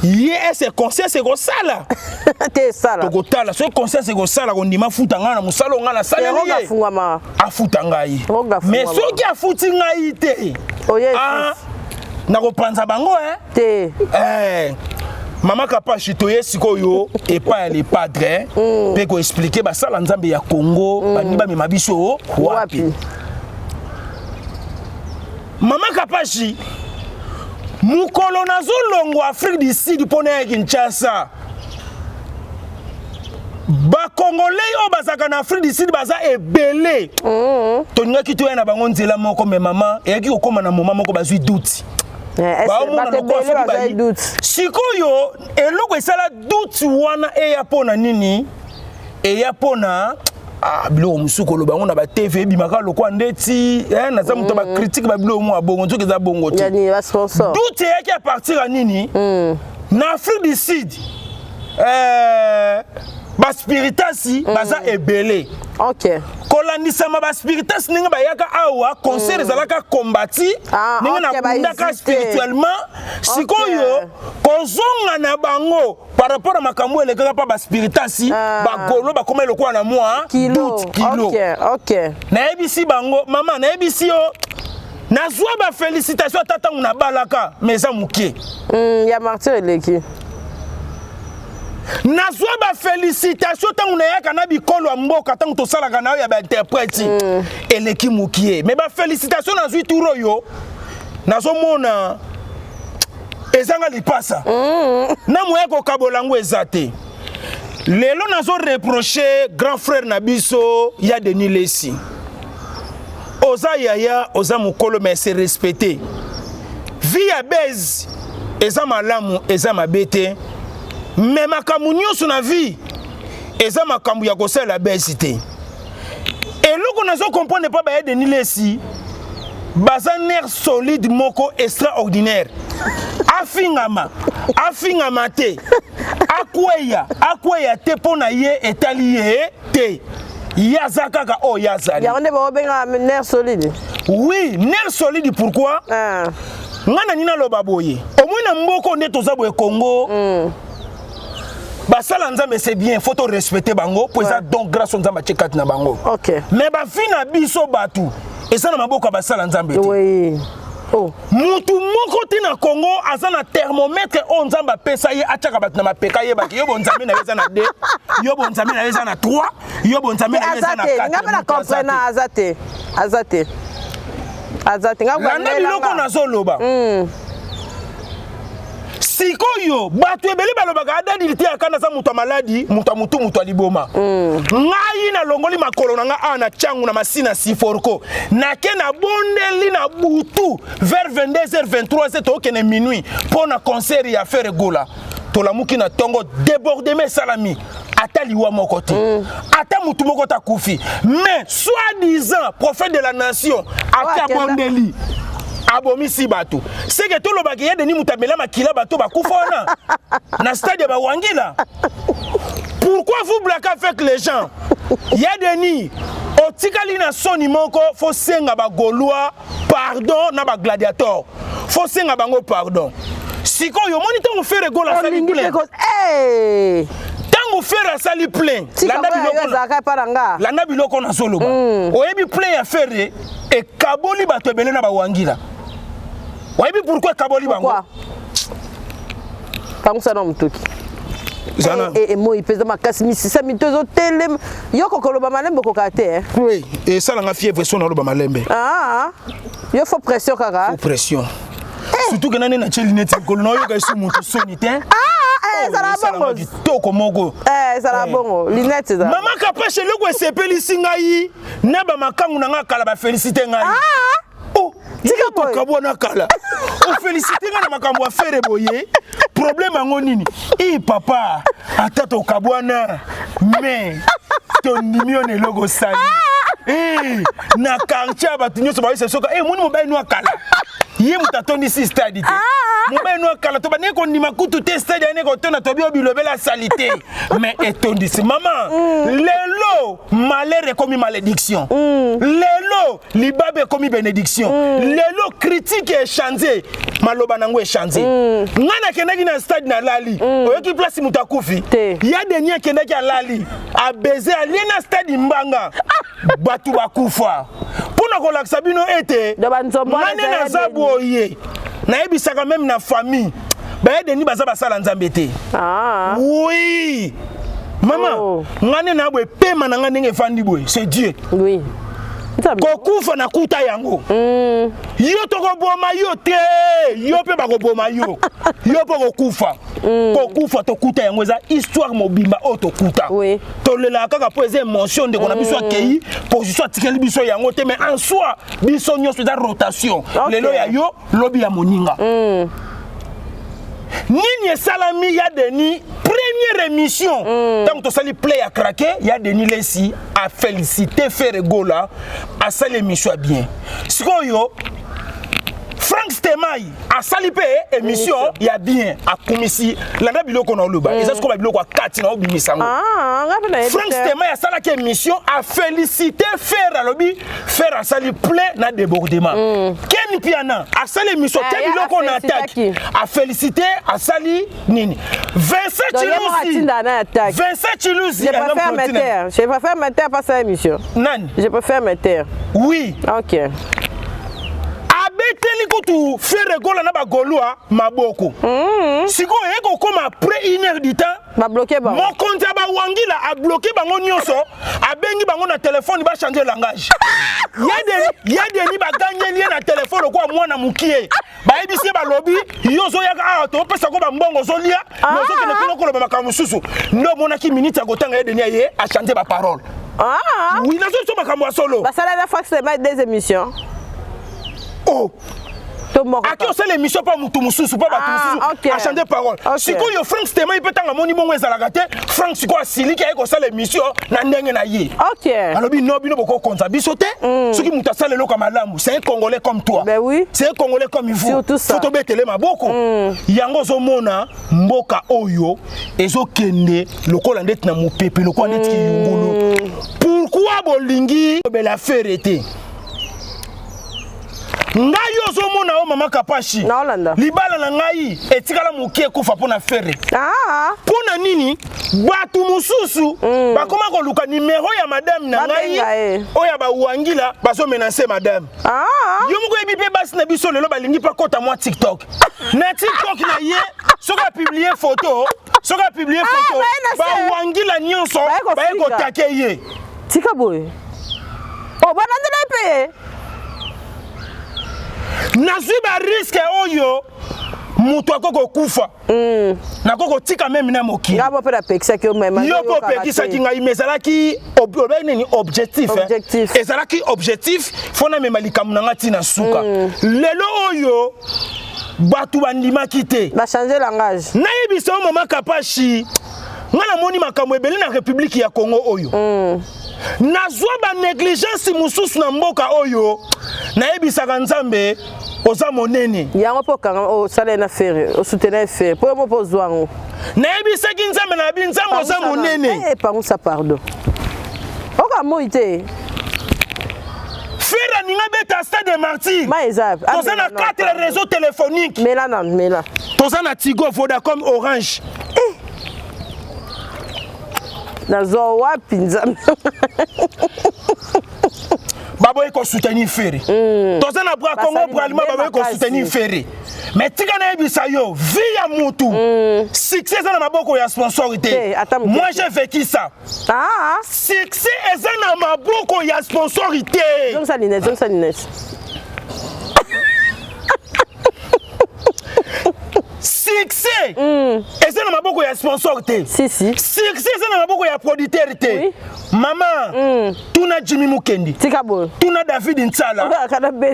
ye ese conscience ekosala Te, esala. Tokotala soki conscience ekosala kondima afuta ngai na mosala oyo ngai nasaleli. Roga Ye afungwama. afuta ngai. Roga Mais afungwama. soki afuti ngai te, Oye. ah, nakopanza bango, eh? Te. Eh, mama Kapashi, toye sikoyo epai ya le padre mpe koexpliquer basala Nzambe ya Congo balingi bamema biso wapi. Wapi? Mama Kapashi, mokolo nazolongwa Afrique du Sud mpo na ya Kinshasa, Bakongolais oyo bazalaka na Afrique du Sud baza ebele. Tolingaki toya na bango nzela moko, me mama eyaki kokóma na moma moko, bazwi doute. Eh, Baomona bato lokola ebele soki bazali doute. Sikoyo eloko esala doute wana eya mpo na nini? Eya mpo na ah, biloko mosusu koloba yango na baTV ebimaka lokwa ndeti eh, naza moto bacritique babiloko mwa bongo, nzoki eza bongo te. Yani basponsor. Doute eyaki à partir ya nini? Na Afrique du Sud, baspiritasi baza ebele. Kolandisama baspiritas ndenge bayaka awa, concert ezalaka kombati. Ah, Ndenge nabundaka bahésité. spirituellement, sikoyo kozonga na bango par rapport à makambo elekaka mpa baspiritasi, Ah. bagolo bakoma lokola na mwa Kilo. doute, kilo. Nayebisi bango, mama, nayebisi yo, nazwa bafélicitation ata ntango nabalaka, mais eza moke. Ya Martyr eleki. Nazwa bafélicitation ntango nayaka na bikolo ya mboka, ntango tosalaka na oyo ya bainterprète, eleki mokie. Mais bafélicitation nazwi tour oyo, nazomona ezanga lipasa na moya kokabola yango eza te. Lelo nazoreproche grand frère na biso ya Denis Lesi. Oza yaya, oza mokolo, mais se respecte. Vie ya base eza malamu, eza mabe te, mais makambo nyonso na vie eza makambo ya kosalela base te. Eloko nazo comprendre mpo baya Denis Lesi baza nerf solide moko extraordinaire. Afingama, afingama te, akweya, akweya te, mpo na ye etali ye te. Ye aza kaka oyo ye azali. Yango nde baobenga nerf solide. Oui, nerf solide. Pourquoi? Ah. Ngai na nini naloba boye, omoi na mboka nde toza boye, Congo, basala Nzambe, c'est bien, faut to respecter bango mpo eza don, grâce oyo Nzambe atie kati na bango. Mais bavie na biso bato eza na maboko ya basala Nzambe te. Oui. Oh. Mutu moko te na Congo aza na thermomètre oyo Nzambe apesa ye, atiaka bato na mapeka, ayebaki yo bonzambe na yo eza na 2, yo bonzambe na yo eza na 3, yo bonzambe na yo eza Aza na te. 4. Nga mpe na Mutu aza comprendre. te. Aza te, aza te, aza te. Nga Landa biloko nazoloba. Sikoyo bato ebele balobaka adadili te, akanda aza moto ya maladi, moto ya motu, moto ya liboma. Ngai nalongoli makolo na ngai awa na Tiangu na Masina Siforco, nake nabondeli na butu vers 22h, 23h, tookende minuit mpo na concert ya Ferre Gola. Tolamuki na ntongo, débordement esalami. Ata liwa moko te, ata mutu moko te akufi. Mais soi-disant prophète de la nation ati abondeli, abomisi bato. Seke tolobaki ye Denis moto amela makila, bato bakufa wana na stade ya bawangila. Pourquoi vous blaguez avec les gens? Ya Denis, otikali na soni moko. Faut senga bagaulois pardon na bagladiator, faut senga bango pardon. Sikoyo omoni ntango Ferre Gola asali plein, ntango Ferre asali plein, landa biloko nazoloba. Oyebi, plein ya Ferre ekaboli bato ebele na bawangila. Oyebi pourquoi ekaboli bango? Pangusa na motoki emoi mpenza makasi, misisa mito ezotelema. Yo kokoloba malembe okoka te. Oui, esalanga fièvre so naloba malembe. Yo faut pression kaka. Faut pression, surtout ke nani natie lunette likolo, naoyoka esu moto soni te. Ezala bongo. Kitoko moko. Ezala bongo, lunette ezala. Mama Kapashe, eloko esepelisi ngai na bamakangu na ngai kala, bafélicité ngai. Tika tokabwana kala, ofélicité ngai na makambo ya Ferre boye. Problème yango nini? I papa, ata tokabwana, mais tondimi yo na eloko osali na quartier ya bato nyonso. Bayesa soka moni mobali no akala, ye moto atondisi stade te. Mobali no akala, to bandeki kondima kutu te stade ayene kotonda. Tobi oyo bilobela asali te, mais etondisi. Mama, lelo malheur ekomi malédiction, lelo libabe ekomi bénédiction, lelo critique echange, maloba nango echange. Ngai nakendaki na stade, nalali. Oyoki place moto akufi? Ya Denis akendaki, alali, abeze, alie na stade mbanga, bato bakufa. Mpo na kolakisa bino ete ngai nde naza boye, nayebisaka même na famille, baya Denis baza basala Nzambe te. Oui mama, ngai nde na boye, pema na ngai ndenge efandi boye, c'est Dieu. Kokufa nakuta yango. Yo tokoboma yo te, yo mpe bakoboma yo, yo mpe kokufa. Kokufa tokuta yango, eza histoire mobimba oyo tokuta. Tolelaka kaka mpo eza émotion. Ndeko na biso akei, position atikeli biso yango te. Mais en soi, biso nyonso eza rotation. Lelo ya yo, lobi ya moninga. Nini esalami? Ya Denis, première émission, ntango tosali play ya craqué, ya Denis Lesi afélicité Ferre Gola, asali émission ya bien. Sikoyo Frank Stemai asali mpe émission ya bien, akumisi. Landa biloko na oloba, eza sikoyo babiloko ya kati na obimisa yango. Frank Stemai asalaki émission, afélicité Ferre, alobi Ferre asali plein na débordement. Ken Piana asali émission te, biloko na attaque, afélicité, asali nini. Vincent Chilusi, Vincent Chilusi. Je préfère me taire, je préfère me taire, pas ça émission. Nani? Je préfère me taire. Oui. Ok. Abeteli kutu Ferre Gola na bagaulois maboko. Sikoyo eye kokóma après une heure du temps, babloquer bango. Mokonzi ya bawangila abloquer bango nyonso, abengi bango na telefone, bachange langage. Ya Deni, bagangeli ye na telefone lokola mwana mokie. Bayebisi ye, balobi yo ozoyaka awa, topesako bambongo, ozolia, ozokende kuna koloba makambo mosusu. Nde omonaki minute ya kotanga, ye Deni aye achange baparole. Oui, nazo biso makambo ya solo. Basala na Fax deux émissions. Oh, aki osala émission mpa motu mosusu, mpa bato mosusu, achange parole. Sikoyo Frank Stemai mpe, ntango amoni bongo ezalaka te, Frank sikoyo asiliki, aye kosala émission na ndenge na ye. Alobi no, bino bokokonza biso te. Soki moto asala eloko ya malamu, c'est un Congolais comme toi, c'est un Congolais comme vous, faut tobetele maboko. Yango ozomona mboka oyo ezokende lokola ndeti na mopepe, lokola ndeti kiyungulu. Pourquoi bolingi obela Ferre te? Ngai ozomona o mama Kapashi, libala na ngai etikala moke ekufa mpo na Ferre. Mpo na nini bato mosusu bakoma koluka nimero ya madame na ngai oyo ya bawangila, bazomenacer madame? Yo moko oyebi mpe basi na biso lelo balingi mpe akɔta mwa TikTok. Na TikTok na ye, soki apublier photo, soki apublier photo, bawangila nyonso baye kotake ye. Tika boye, o balandela mpe. Nazwi barisque oyo moto akoki kokufa, nakoki kotika même na mokili. Nga mpe napekisaki yo. Yo mpe opekisaki ngai, mais ezalaki olobaki nini? Objectif. Ezalaki objectif, faut namema likambo na ngai ntina suka. Lelo oyo bato bandimaki te. Bachange langage. Nayebisa yo, mama Kapashi, Nga namoni makambo ebele na République ya Congo oyo. Nazwa ba négligence mosusu na mboka oyo, nayebisaka Nzambe oza monene. Yango mpo okanga osala na Ferre, osoutenir Ferre mpo yo mpo ozwa yango. Nayebisaki Nzambe na bi Nzambe oza monene. Eh, pangusa pardon. Oka moi te. Ferre aninga beta stade de martyr. Ma eza. Toza na 4 réseaux téléphoniques. Mela na mela. Toza na Tigo, Vodacom, Orange. Eh. Nazwa wapi Nzambe? Baboyi kosoutenir Ferre. Toza na bra Congo bralima baboyi kosoutenir Ferre. Mais tika nayebisa yo, vie ya mutu. Succès eza na maboko ya sponsor te. Moi j'ai vécu ça. Ah. Succès eza na maboko ya sponsor te. Zongisa lunette, zongisa lunette. Succès eza na maboko ya sponsor te. Si si. Succès eza na maboko ya producteur te. Oui. Mama, tuna Jimmy Mukendi. Tika boye. Tuna David Ntsala.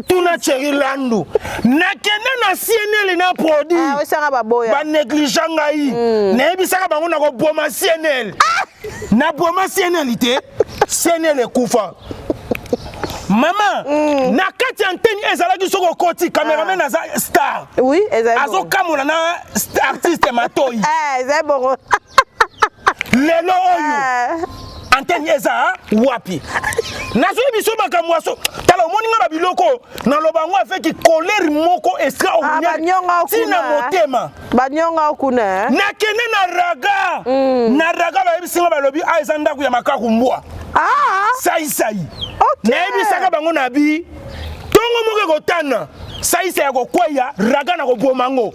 Tuna Thierry Landu. Nakende na CNL na produit. Ah, osanga baboya. Ba négligent ngai. Nayebisaka bango na koboma CNL. Na boma CNL te. CNL ekufa. Mama, na kati ya antenne ezalaki soki okoti cameraman aza star. Oui, ezali. Azokamola na artiste matoi. Eh, ezali bongo. Lelo oyo. Antenne eza wapi? Nazwi biso makambo ya so. Tala omoni nga ba biloko naloba yango avec colère moko extraordinaire. Tina motema. Banyonga kuna. Nakende na raga. Na raga bayebisi nga balobi a eza ndako ya makaku mbwa. Ah. Sai sai. Nayebisaka bango na bi tongo moko ekotana. Saisa ya kokweya raga na koboma ngo.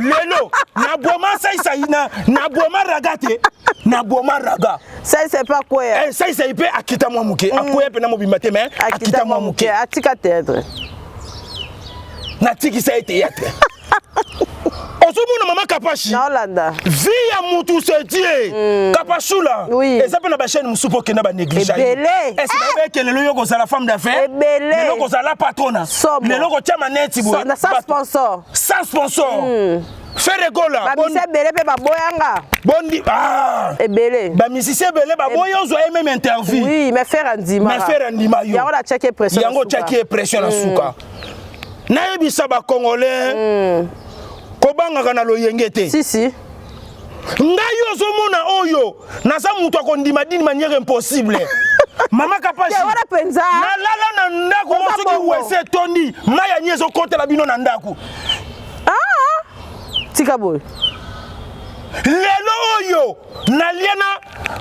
Lelo na boma saisa na na boma raga te. Na boma raga. Saisa pa kweya. Eh saisa ipe akita mwa muke. Akweya pe na mobimba te mais akita mwa muke. Atika théâtre. Natikisa ye théâtre. Ozomona mama Kapashi. Naolanda. Vie ya mutu c'est Dieu. Kapashula. Oui. Eza pe na ba chaîne musupo kenda ba néglige. Ebele. Est-ce que ba kelelo yo kozala femme d'affaires? Ebele. Lelo kozala patrona. Somo. Lelo kotia maneti boye. Na sans sponsor. Sans sponsor. Ferre Gola. Ba musicien ebele pe baboyanga. Bondi ah. Ebele. Ba musicien ebele baboya ozwa ye même interview. Oui, mais Ferre andima. Mais Ferre andima yo. Yango na tiaki pression. Yango tiaki pression na suka. Nayebisa ba Congolais. Kobangaka na loyenge te. Si si. Ngai ozomona oyo naza moto akondima d'une manière impossible. Mama Kapashi. Wana penza. Nalala na ndako mo soki wese etondi, mai ya nyi ezokotela bino na ndako. Ah! Tika boye. Lelo oyo nalia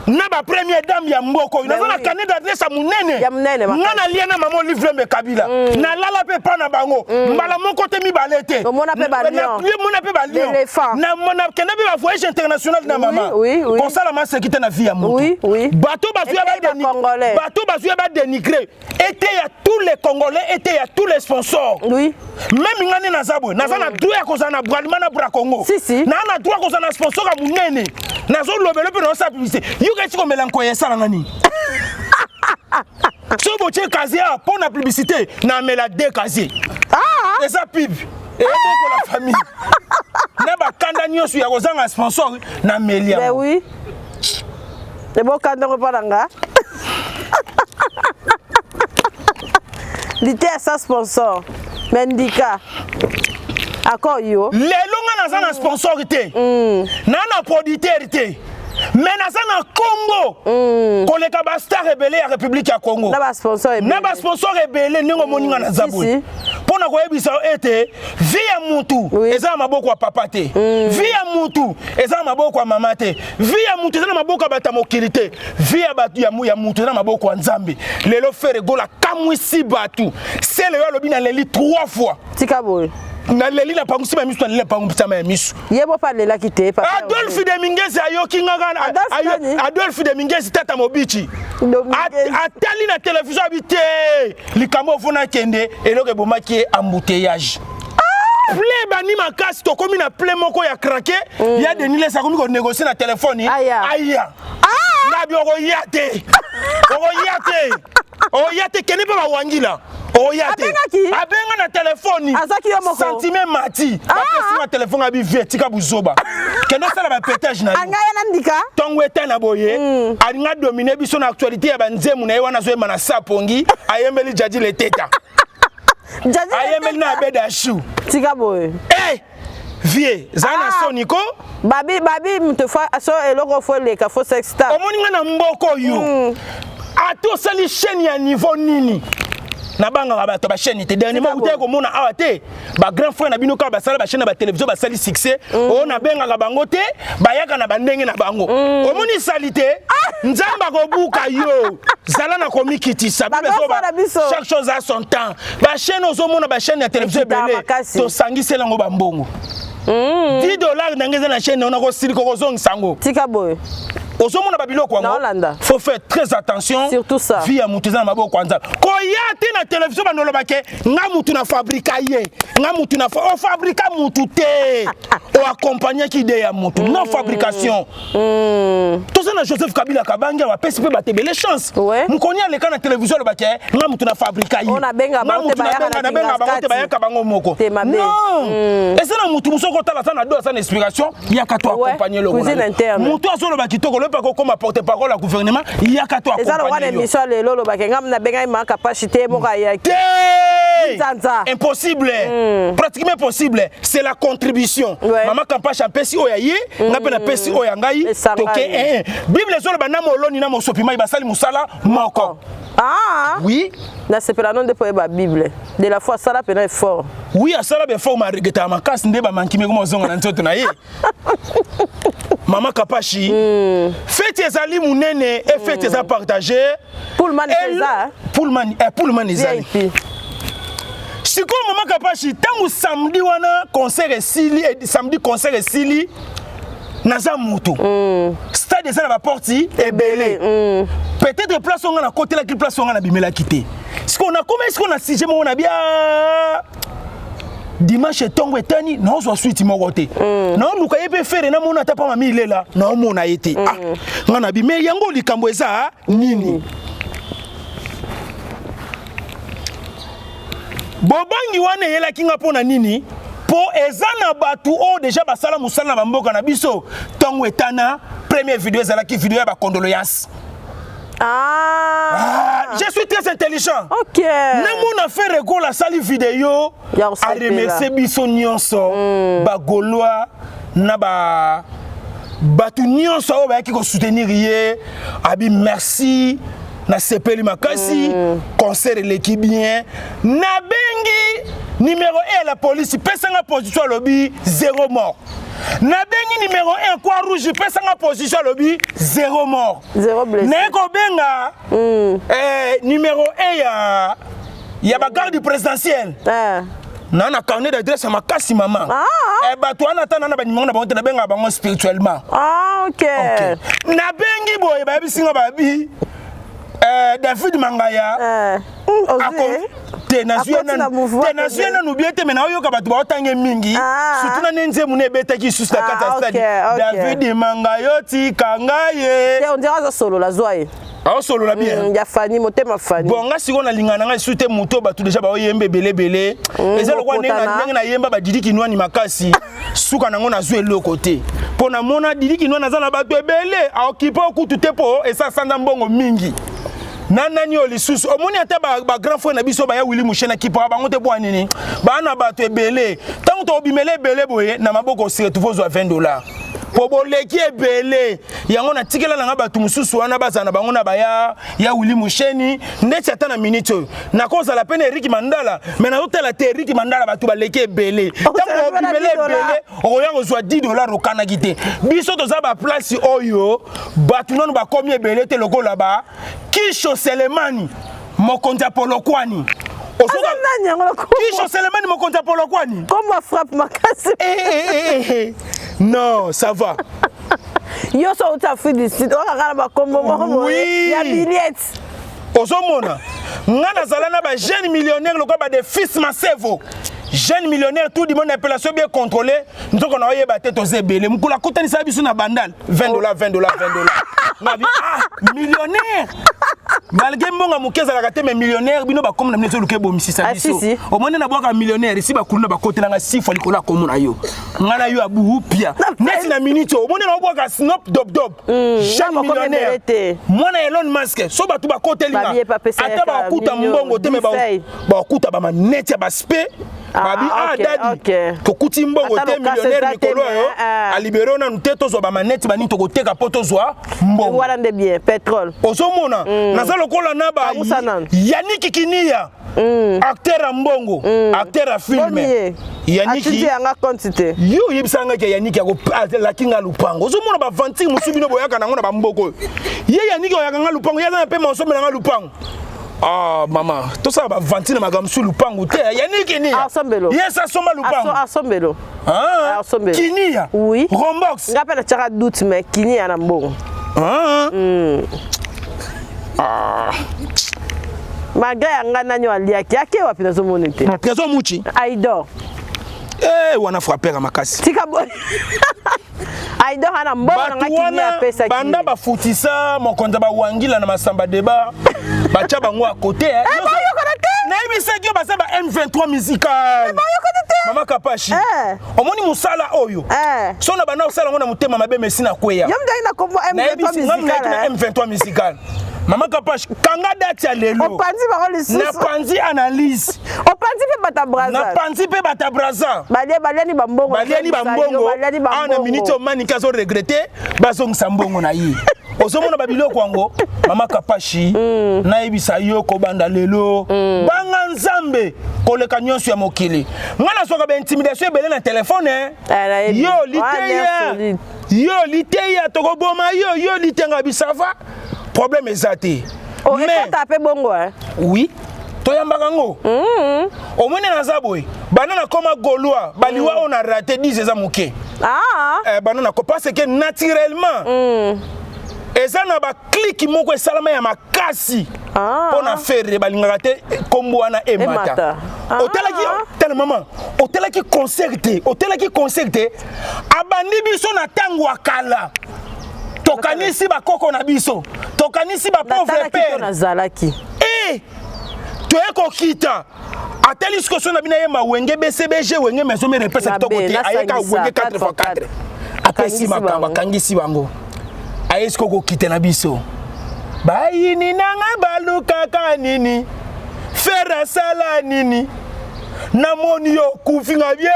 na ba première dame ya mboka oyo naza na carnet d'adresse ya monene nga nalia na mama Olive Lembe Kabila. Nalala mpe pa na bango mbala moko te mibale te. Omona mpe ba lion. Mona mpe ba lion. Nakende mpe ba voyage international na mama. Kosala masekite na vie ya moto. Bato bazwi ya ba dénigrer ete ya tous les Congolais, ete ya tous les sponsors. Oui. Même nga nde naza boye, naza na droit ya kozala na Bralima na Bra Congo. Si si. Na na droit kozala na sponsor ya monene. Nazolobela mpe nazosala publicité. Yoka eti komela nkoye esalanga nini? Soki botie casier awa mpo na publicité, namela 2 casier. Ah! Eza pub. Eyeboko la famille. Na bakanda nyonso ya kozanga sponsor nameli yango. Ben oui. Ebokanda ngo mpo na nga. Lité ya sans sponsor. Mais ndika. Accord yo. Lelo nga naza na sponsor te. Na na producteur te. Mais naza na Congo. Koleka ba star ebele ya République ya Congo. Na ba sponsor ebele. Na ba sponsor ebele ndenge omoni nga naza boye. Pona koyebisa yo ete vie ya mutu eza na maboko ya papa te. Vie ya mutu eza na maboko ya mama te. Vie ya mutu eza na maboko ya bato ya mokili te. Vie ya bato ya mutu eza na maboko ya Nzambe. Lelo Ferre Gola kamwisi bato. Sele yo alobi naleli 3 fois. Tika boye. Naleli na pangusi ma misu, naleli na pangusi ma misu. Ye bo pa lelaki te, papa. Adolphe Dominguez ayoki nga nga, Adolphe Dominguez tata Mobichi. Atali na télévision abi te likambo ofuna kende eloko ebomaki ye embouteillage. Plein bani makasi tokomi na plein moko ya craquer. Ya Denis Lessa akomi ko négocier na téléphone. Aya. Aya. Nabi okoya te. Okoya te. Okoya te kende pe ba wangila. Oya te. Abengaki? Abenga na téléphone. Azaki yo moko. Sentiment mati. Apesi na téléphone abi vie tika buzoba. Kende osala bapetage na yo. Anga ye na ndika. Ntongo etana boye mm. Alinga domine biso na actualité ya banzemu na ye wana azoyemba na sapongi ayembeli Jadi Leteta. Ayembeli na Abeda Chou. Tika boye. Hey! Vie, zala na ah. soni ko. Babi babi mutu fa so eloko fo leka fo sex star. Omoni nga na mboko yo. Mm. Ata osali chaîne ya niveau nini? Nabangaka bato ba chaîne te. Dernièrement utaki komona awa te. Ba grand frère na bino kaka basala ba chaîne na ba télévision basali succès. Mm. Oyo nabengaka bango te, bayaka na bandenge na bango. Mm. Omoni salite? Ah! Nzambe akobuka yo. Zala na komikitisa. Bible ezoba chaque chose a son temps. Ba chaîne ozomona ba chaîne ya télévision ebele. Tosangisela yango ba mbongo. 10 dollars na ngai eza na chaîne na nakosilika kozongisa yango. Tika boye. Ozomona babiloko yango, faut faire très attention. Surtout ça. Vie ya mutu eza na maboko ya Nzambe. Koya te na télévision bando olobake nga mutu na fabrika ye, nga mutu na ofabrika mutu te. Oaccompagnaki idée ya mutu, non fabrication. Toza na Joseph Kabila Kabange apesi mpe bato ebele chance. Mokoni aleka na télévision alobake nga mutu na fabrika ye, nga mutu nabenga bango te bayaka bango moko. Non, eza na mutu mosusu okotala aza na do aza na inspiration, yaka to accompagner logo. Mutu azoloba kitoko lobi akokoma porte parole ya gouvernement, yaka to accompagner. Eza lokola émission ya lelo olobake nga nabengaki Maka Pashi te moko ayaki. Te! Impossible. Pratiquement impossible. C'est la contribution. Mama Kampashi apesi oyo ya ye, nga mpe napesi oyo ya ngai. Toke Bible ezoloba na moloni na mosopi mai basali mosala moko. Ah. Oui. Nasepela no nde po yeba Bible. De la foi asala pena effort. Oui, asala ba effort ma regretter makasi nde ba manki meko mozonga na nzoto na ye. Mama Kapashi, fête ezali munene et fête eza partagée. Pullman eza. Pullman, eh, Pullman ezali. Sikoyo Mama Kapashi, ntango samedi wana concert esili, samedi concert esili, naza mutu. Stade eza na ba porte ebele. Peut-être place onga na kotelaki, place onga na bimelaki te. Sikoyo nakoma sikoyo na sujet moko na bia dimanche ntongo etani naozwa suite moko te. Naoluka ye mpe fere namona ata pa mami ilela naomona ye te. Ah, nga na bi me yango likambo eza nini? Bobangi wana eyelaki nga mpo na nini? Po eza na bato oyo deja basala mosala na bamboka na biso. Ntongo etana, première video ezalaki video ya ba condoléances. Ah. Ah, je suis très intelligent. Ok. Namona Ferre Gola asali video a remercier biso nyonso ba Gaulois na ba bato nyonso oyo bayaki kosoutenir ye, abi merci nasepeli makasi, concert eleki bien. Nabengi numéro 1 ya la police, pesanga position, alobi zéro mort. Nabengi numéro 1 Croix Rouge, pesanga position, alobi zéro mort. Zéro blessé. Naye kobenga numéro 1 ya ba garde présidentielle. Na carnet d'adresse ya makasi mama. Bato wana ata na ba numéro na bango te, nabengaka bango spirituellement. Ah, ok. Okay. Nabengi boye bayebisi nga babi David Mangaya. Te nazwi nanu bien te, me naoyoka bato baotange mingi. Surtout na nde nzembo na ebetaki lisusu na kati ya stade. David Mangaya otika ngai ye. Te, on dirait azosolola, zwa ye. Aosolola bien. Ya Fani, motema Fani. Bon, nga sikoyo nalingaka na ngai lisusu te moto bato deja baoyemba ebelebele. Eza lokola ndenge nayemba badidi kinwani makasi, suka nango nazwa eloko te. Mpo namona Didi Kinwani aza na bato ebele, aokipe okutu te mpo esa sanza mbongo mingi. Na nani oyo lisusu omoni ata ba grand frère na biso baya Willy Mushena kipaka bango te mpo nini? Baa na bato ebele. Ntango tobimela ebele boye na maboko osire tozwa 20 $. Po boleki ebele yango natikela nanga bato mosusu wana bazala na bango na baya ya Willy Musheni ndeti ata na minute oyo nakozala pe na Eric Mandala, mais nazotala te Eric Mandala bato baleki ebele. Ntango obimela ebele okoya kozwa 10 $ okanaki te. Biso toza ba place oyo bato nanu bakomi ebele te lokola ba Kisho Selemani mokonzi ya Polokwani. Kisho Selemani mokonzi ya Polokwani. Kombo frappe makasi. Non, ça va. Yo so uta Afrique du Sud, oka kala ba kombo moko ya billet. Ozomona nga nazala na ba jeune millionnaire lokola ba de fils Masevo. Jeune millionnaire tout du monde appellation bien contrôlée, nzoko na oyeba te toza ebele. Mukula kutanisa biso na bandal 20 $, 20 $, 20 $. Ngabi ah millionnaire. Malgré mbongo moke ezalaka te, mais millionnaire bino bakomi na bino ezoluka ebomisisa Ah, biso. si, si. Omoni na bwaka millionnaire esi bakuluna bakotelanga sifwa likolo ya komo na yo. Nga na yo abuhu pia. Neti na minute oyo, omoni na obwaka Snop Dop Dop. Jeune bakomi millionnaire. ebele te. Mwana Elon Musk, so bato bakotelinga. Babie pa pesa Ata yaka bakuta million, mbongo te mais dix bakuta ba maneti ya baspe. Ah, Babi ah ok, dadi. ok. Tokuti mbongo Ata te lokasa millionnaire eza te, mikolo oyo. mais, ah. Alibere oyo nanu te tozwa bamaneti banini tokoteka mpo tozwa mbongo. Wana nde bien pétrole. Ozomona naza lokola na ba Kangusa nanu. Yannick Kinia, acteur ya mbongo, acteur ya film. Boni ye. Yannick Atindi yanga compte te. Yo oyebisaka ngai ke Yannick alaki nga lupango. Ozomona bavantire mosusu bino boyaka nango na bamboka oyo. Ye Yannick oyaka nga lupango, ye aza na mpe maosomela nga lupango. Ah mama, tosala bavantire na makambo mosusu lupango te. Yannick Kinia Asombelo. ye sa asomba lupango. Asombelo. Ah, Asombelo. Kinia. Oui. Rombox. Nga mpe natiaka doute mais kini ya na mbongo. Ah. Malgré yanga nani oyo aliaki ake wapi nazomona te. Trésor Muchi. Aidor. Eh, wana frapper ya makasi. Tika boye. Aidor ana mbongo na nga Bato kini wana apesaki. banda bafutisa mokonzi ya bawangila na masamba deba batya bango ya kote. Bayokana te. Nayebisaki yo baza ba M23 musical. Bayokana te. Mama Kapashi, Eh. omoni mosala oyo, Eh. so na banda kosala yango na motema mabe mesi na kweya. Yo mdaki na kombo M23 Nayebisi nga nayaki na musical. M23 musical. Mama Kapashi, kanga date ya lelo. Opanzi bango lisusu. Napanzi analyse. Opanzi mpe bata braza. Napanzi mpe bata braza. Balie baliani bambongo. Baliani bambongo. Baliani Awa na minute bambongo. oyo Manike azoregrete bazongisa mbongo na ye. Ozomona babiloko yango mama Kapashi, nayebisa yo kobanda lelo, banga Nzambe koleka nyonso ya mokili. Ngai nazwaka baintimidation ebele na telefone. Eh, nayebi. Yo Wana liteya, solide. yo liteya, tokoboma yo. Yo litenga bisava, problème eza te. Oh, Mais ekota mpe bongo eh. Oui, toyambaka yango. Omoni naza boye, banda nakoma gaulois, baliwa oyo na rate 10 eza moke. Ah. Eh, banda nako parce que naturellement eza na baclique moko esalama ya makasi Ah. mpo na Ferre balingaka te nkombo wana emata. Emata. Ah. Otalaki tala mama, otalaki concert te, otalaki concert te. Abandi biso na ntango ya kala, tokanisi bakoko na biso, tokanisi bapauvre Natalaki to père. nazalaki. E toye kokita atali sikoyo so na bino ayemba Wenge BCBG, Wenge Maison Mère epesa Mabe, kitoko te. Ayeka nasangisa, Wenge 4x4 apesi Akangisi makambo. bango. Akangisi bango, aye sikoyo kokita na biso. Bayini nanga balukaka nini? Ferre asala nini? Namoni yo kufinga bie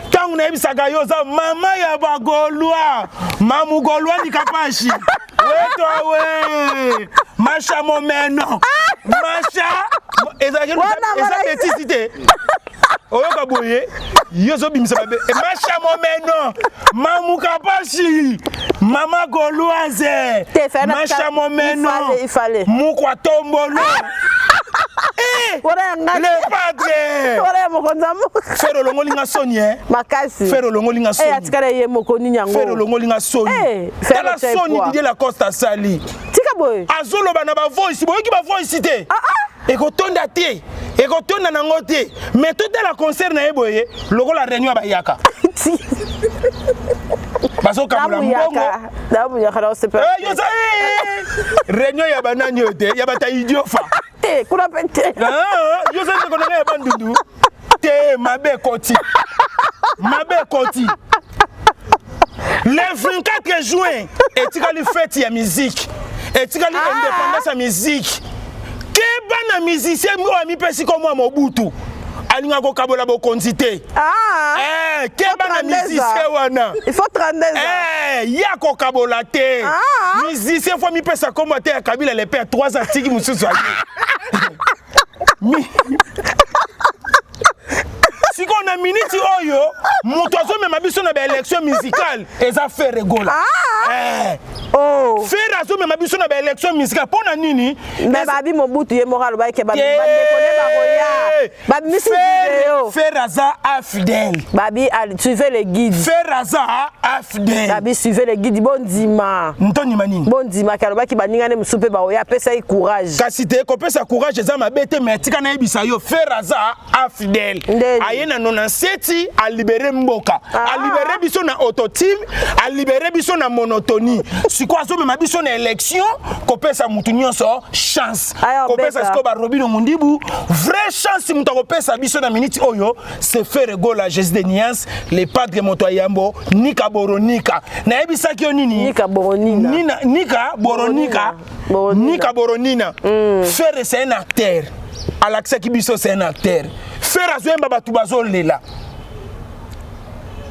ntango nayebisaka yo oza mama ya bagaulois, mamu gaulois nikapashi wetwa we masha momeno masha ezalaki Wana eza wana- betisi te. Oyoka boye yo ozobimisa mabe. Masha momeno, mamu Kapashi, mama gauloise. Te, fallait na- Masha il momeno. fallait, il fallait. Mukwa tombolo. Eh, Wana ya ngai. le padre. Wana ya mokonzi ya mboka. Ferre olongoli nga soni e. Makasi. Ferre olongoli nga Eh, soni. atikala ye moko nini yango. Ferre olongoli nga soni. Eh, Ferre Tala otia soni epoa. Didier Lacoste asali. Tika boye. Azoloba na bavoice, boyoki bavoice te. Ah, ah. Ekotonda te, ekotonda nango te, mais totala concert na ye boye lokola réunion ya bayaka bazokabola mbongo. Namuyaka. Namuyaka na osepela. Eh, yo za eh, réunion ya banani oyo te, ya bata idiofa. Te, kuna mpe te. Ah, yo za ndeko na ngai ya Bandundu te. Mabe ekoti, mabe ekoti. Le 24 juin etikali fête ya musique, etikali indépendance ya musique. Keba na musicien oyo amipesi komwa Mobutu, alingaka kokabola bokonzi te. Ah. Eh, keba na 32 ans. musicien wana. Il faut 32 ans. Eh, ya kokabola te. Ah. Musicien fo mipesa kombo te ya Kabila le père 3 atiki mosusu aye. Sikoyo na miniti oyo moto azomema biso na baélection musicale eza Ferre Gola. Ah. Eh, Oh. Ferre azomema biso na baélection musicale mpo na nini? Mais babi Mobutu ye moko alobaki ke bandeko ne bakoya. Babimisi video. Ferre aza infidèle. Babi suivez le guide. Ferre aza infidèle. Babi suivez le guide bondima. Ntondima nini? Bondima ke alobaki baninga ne mosusu mpe baoya, apesaki courage. Kasi te, kopesa courage eza mabe te, mais tika nayebisa yo, Ferre aza infidèle. Ndeni. Aye na 97 alibere mboka. Ah. Alibere biso na autotune, alibere biso na monotonie. Sikoyo Sikoyo azomema biso na élection, kopesa mutu nyonso chance, Aya, kopesa obeta. sikoyo barobino Mundibu vraie chance. Moto akopesa biso na minute oyo, c'est Ferre Gola, Jésus de Nuance, le padre, moto ayambo nika boronika. Nayebisaki yo nini? Nika Boronina. Nina, nika boronika. Boronina. Nika boronina. Ferre, c'est un acteur, alakisaki biso c'est un acteur. Ferre azoyemba, bato bazolela.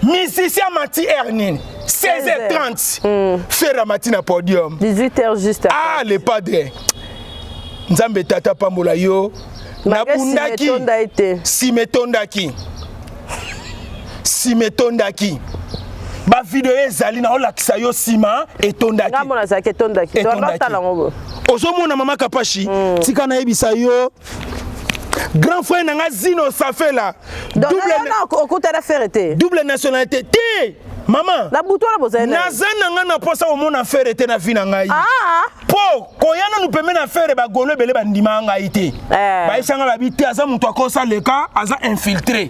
Musicien amati air nini? 16h30, Ferre amati na podium. 18h juste. Ah, le padre, Nzambe tata pambola yo. Nabundaki. Etonda ye te. Nsima etondaki, nsima etondaki. Bavideo ezali na olakisa yo, nsima etondaki. Ngambo nazalaki, etondaki. Etondaki. Totala yango boye. Ozomona, mama Kapashi, tika nayebisa yo, grand frère na nga Zino Safela. Donc double, na okutana Ferre te? Double nationalité te, mama. Na butu wana bozali na ye? Naza na nga na mposa komona Ferre te na vie na ngai. Ah. Mpo koya nanu pembe na Ferre, bagolo ebele bandima ngai te. Eh. Bayebisanga babi te, aza moto akosa leka, aza infiltré,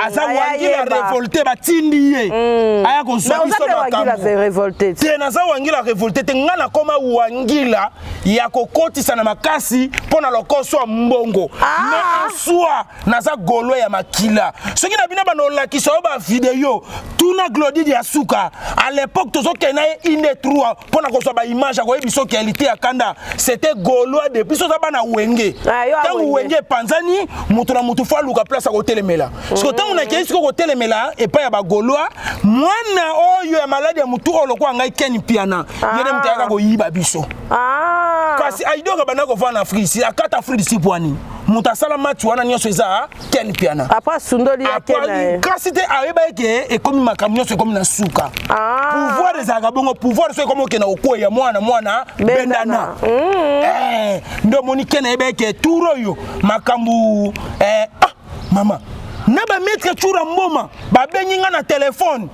aza aya wangila yeba. révolté, batindi ye aya kozwa Mais oza biso mpe wangila makambo. révolté te? Te, naza wangila révolté te. Ngai nakoma wangila ya kokotisa na makasi mpo na lokoso ya mbongo. Ah. Mais en soi, naza gaulois ya makila. Soki na bino bana olakisa oyo bavideo, tuna Glodide ya suka. À l'époque tozokende na ye ine 3 mpo na kozwa baimage, akoyebi soki réalité ya kanda. C'était gaulois de biso, oza bana Wenge. Ah, yo Ntango Wenge. Wenge epanzani, moto na moto fo aluka place akotelemela. Siko ntango nakei siko kotelemela epai ya bagaulois, mwana oyo ya maladi ya motu oyo lokola ngai, Ken Piana, ye nde moto ayaka koyiba biso. Ah. Kasi aidoka banda kovanda na Afrique ici, akata Afrique d'ici pwani, moto asala match wana nyonso eza Ken Piana. Après asundoli ya ke na ye. Kasi te, ayeba eke ekomi makambo nyonso ekomi na suka. Ah. Pouvoir ezalaka bongo, pouvoir so ekomi okenda kokweya, mwana mwana bendana. Bendana. Eh, nde omoni Ken ayeba eke tour oyo makambo eh, ah, mama na bamaître Tsura Mboma babengi nga na telefone.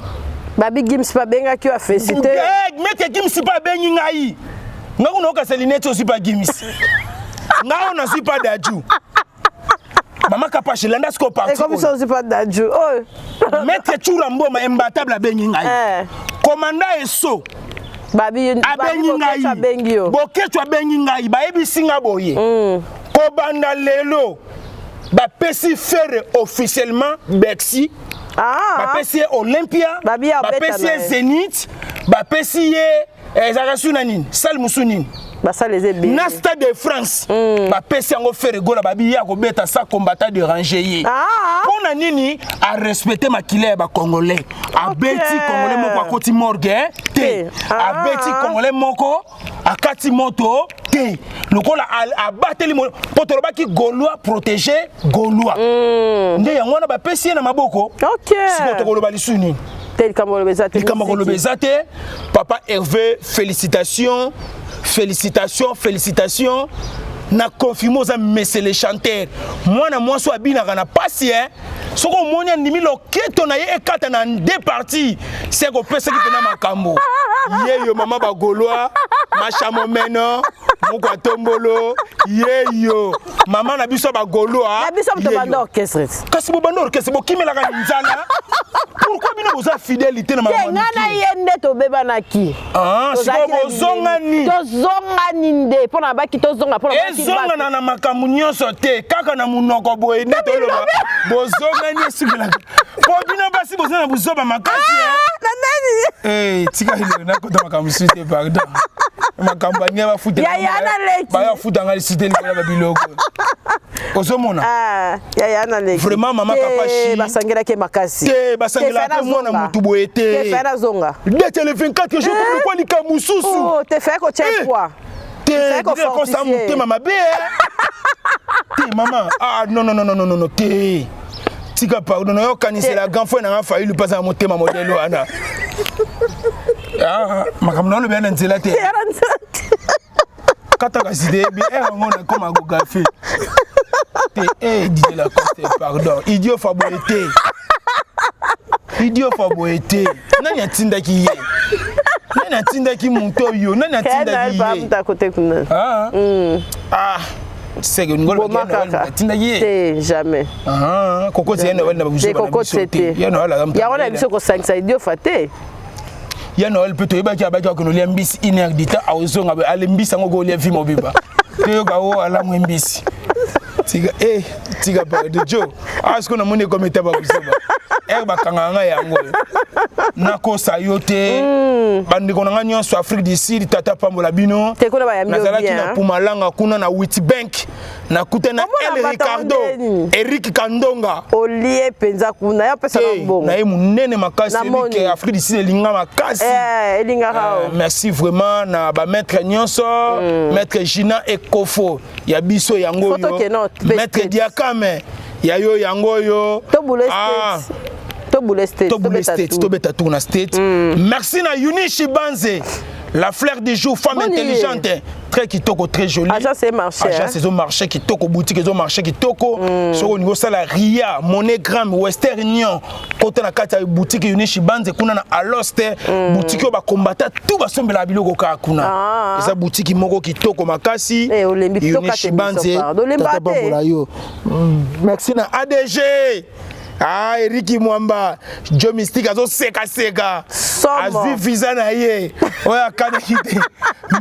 Babi Gims babengaki yo, afélicité. Eh, maître Gims mpe abengi ngai. Ngai kuna okasa lineti, ozwi pa Gims, ngai oyo nazwi pa Daju. Mama Kapashi, landa sikoyo parti. Ekomi so oyo. ozwi pa Daju oyo. Maître Tsura Mboma imbattable abengi ngai. Eh. Komanda Eso babi abengi ngai. Abengi yo. Boketu abengi ngai, bayebisi nga boye: kobanda lelo, bapesi Ferre officiellement Bercy. Ah. Bapesi ye Olympia. Babi ya obeta Bapesi na ye ye. Zénith, bapesi ye eh, ezalaka su na nini, salle mosu nini? Basala eza ebele. Na Stade de France, bapesi yango Ferre Gola. Babi ye akobeta sa combattant déranger ye. Ah. Mpo na nini? Arespecte makila ya bacongolais. Abeti congolais moko akoti morgue te. Te. Ah. Abeti congolais moko akati moto te, lokola abateli mpo tolobaki gaulois protégé gaulois, nde yango wana bapesi ye na maboko. Sikoyo tokoloba lisu nini? Te, likambo koloba eza te. Likambo koloba eza te. Papa Hervé, félicitation, félicitation, félicitation. Na confirme, oza monsieur le chanteur. Mwana mwasi oyo abinaka na pasi e, soki omoni andimi loketo na ye ekata na deux parties, se kopesaki mpena makambo yeyo. Mama bagaulois, mashamomeno moko atombolo yeyo, mama na biso ya bagaulois. Na biso moto yeyo. banda orchestre. Kasi bobanda orchestre, bokimelaka nzala. Pourquoi bino boza fidélité na Te, makambo ngai na mike? ye nde tobebanaki. Ah, Tozalaki sikoyo na bozongani. Tozongani nde mpo na baki tozonga mpo na baki. Ezongana na makambo nyonso te, kaka na monoko boye nde toloba bozongani, esukelaka mpo bino basi boza na buzoba makasi, eh. Na nani? Eh, tika eloko nakota makambo mosusu te, pardon. Makambo aninga bafuta. Yaya na leki. Bayafutanga lisusu te likolo ya babiloko ozomona. Ah, yaya na leki. Vraiment, mama Te, Kapashi. basangelaki ye makasi. Te, basangelaka mpe mwana motu boye te. Te, fe nazonga. Dete le 24 jours komekwa likambo mosusu. Oh, te, fe kotia Eh. poids. Te. Fais Dide kosa kofortifier. motema mabe, eh. Te, mama, ah non, non, non, non, non, non, te, tika, pardon. Nayokanisela grand frère nanga Fayulu mpe aza na motema modele wana. Ah, makambo na olobi ya na nzela te. Ya na nzela te. Kata kasi te, yebi ere yango nakoma kogafe te. Eh, Didier Lacoste, pardon, idiot fa boye te, idiot fa boye te. Nani atindaki ye? Nani atindaki moto oyo? Nani atindaki ye? Mutu akote kuna. Ah, ah, seke ngolo. Boma kaka. Atindaki ye. Te, jamais. Ah, kokoti ye Noël na Te, buzoba na kokoti biso te. te. Ye Noël aza moto Yango na mayele. biso kosangisa idiofa te. Ya Noel mpe toyebaki abaki akende olia mbisi une heure du temps, aozonga ale mbisi yango kolia vi mobimba. Toyoka o alamwe mbisi. Tika eh, tika pardon jo. Ah, sikoyo namoni ekomi etaba buzoba. Ere bakangaka ngai yango oyo. Nakosa yo te. Bandeko na ngai nyonso Afrique du Sud, tata pambola bino. Te kuna bayambi yo Nazalaki bien, na hein. Pumalanga kuna na Witbank. Nakutana Omona El bato yango Ricardo, ndeni. Eric Kandonga. Olie mpenza kuna, ya opesa na mbongo. Na ye monene makasi, Namoni. yebi ke Afrique du Sud elinga makasi. Eh, elingaka o. Merci vraiment na ba maître nyonso, maître Gina Ekofo ya biso yango Photo yo, ke non, pe maître state. Diakame ya yo yango oyo. Tobule Ah, state. Tobule state. Tobule Tobeta state, tout. tobeta tour na state. Merci na Yunishi Banze, la fleur du jour, femme Boni. intelligente, très kitoko, très jolie. Agence e marché, Agence hein? ezo marché kitoko, boutique ezo marché kitoko. Soko olingi osala Ria, MoneyGram, Western Union, kota na kati ya boutique Yunishi Banze kuna na Aloste, boutique oyo bakombata tout basombelaka biloko kaka kuna. Ah. Eza boutique moko kitoko makasi. Eh, olembi Yunishi tokate biso, Banze, pardon. Olemba tata te. pambola yo. Merci na ADG. Ah, Eric Mwamba, Joe Mystique azo seka seka. Somo. Azwi visa na ye. Oyo akanaki te.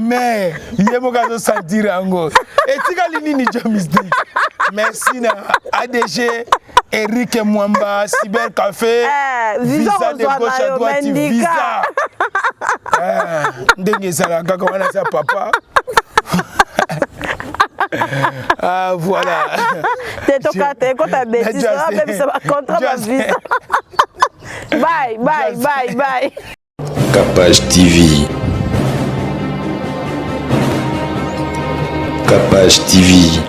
Mais ye moko azo sentir yango. Etikali nini Joe Mystique? Merci na ADG Eric Mwamba, Cyber Café. Eh, visa visa de kozwa gauche na à yo, droite, Mendika. visa. Eh, ndenge ezalaka kaka wana eza papa. Ah, voilà. Te tokata ekota bêtise, Just- abebisa bacontrat ba Just- visa. Bye bye bye bye. Capage TV. Capage TV.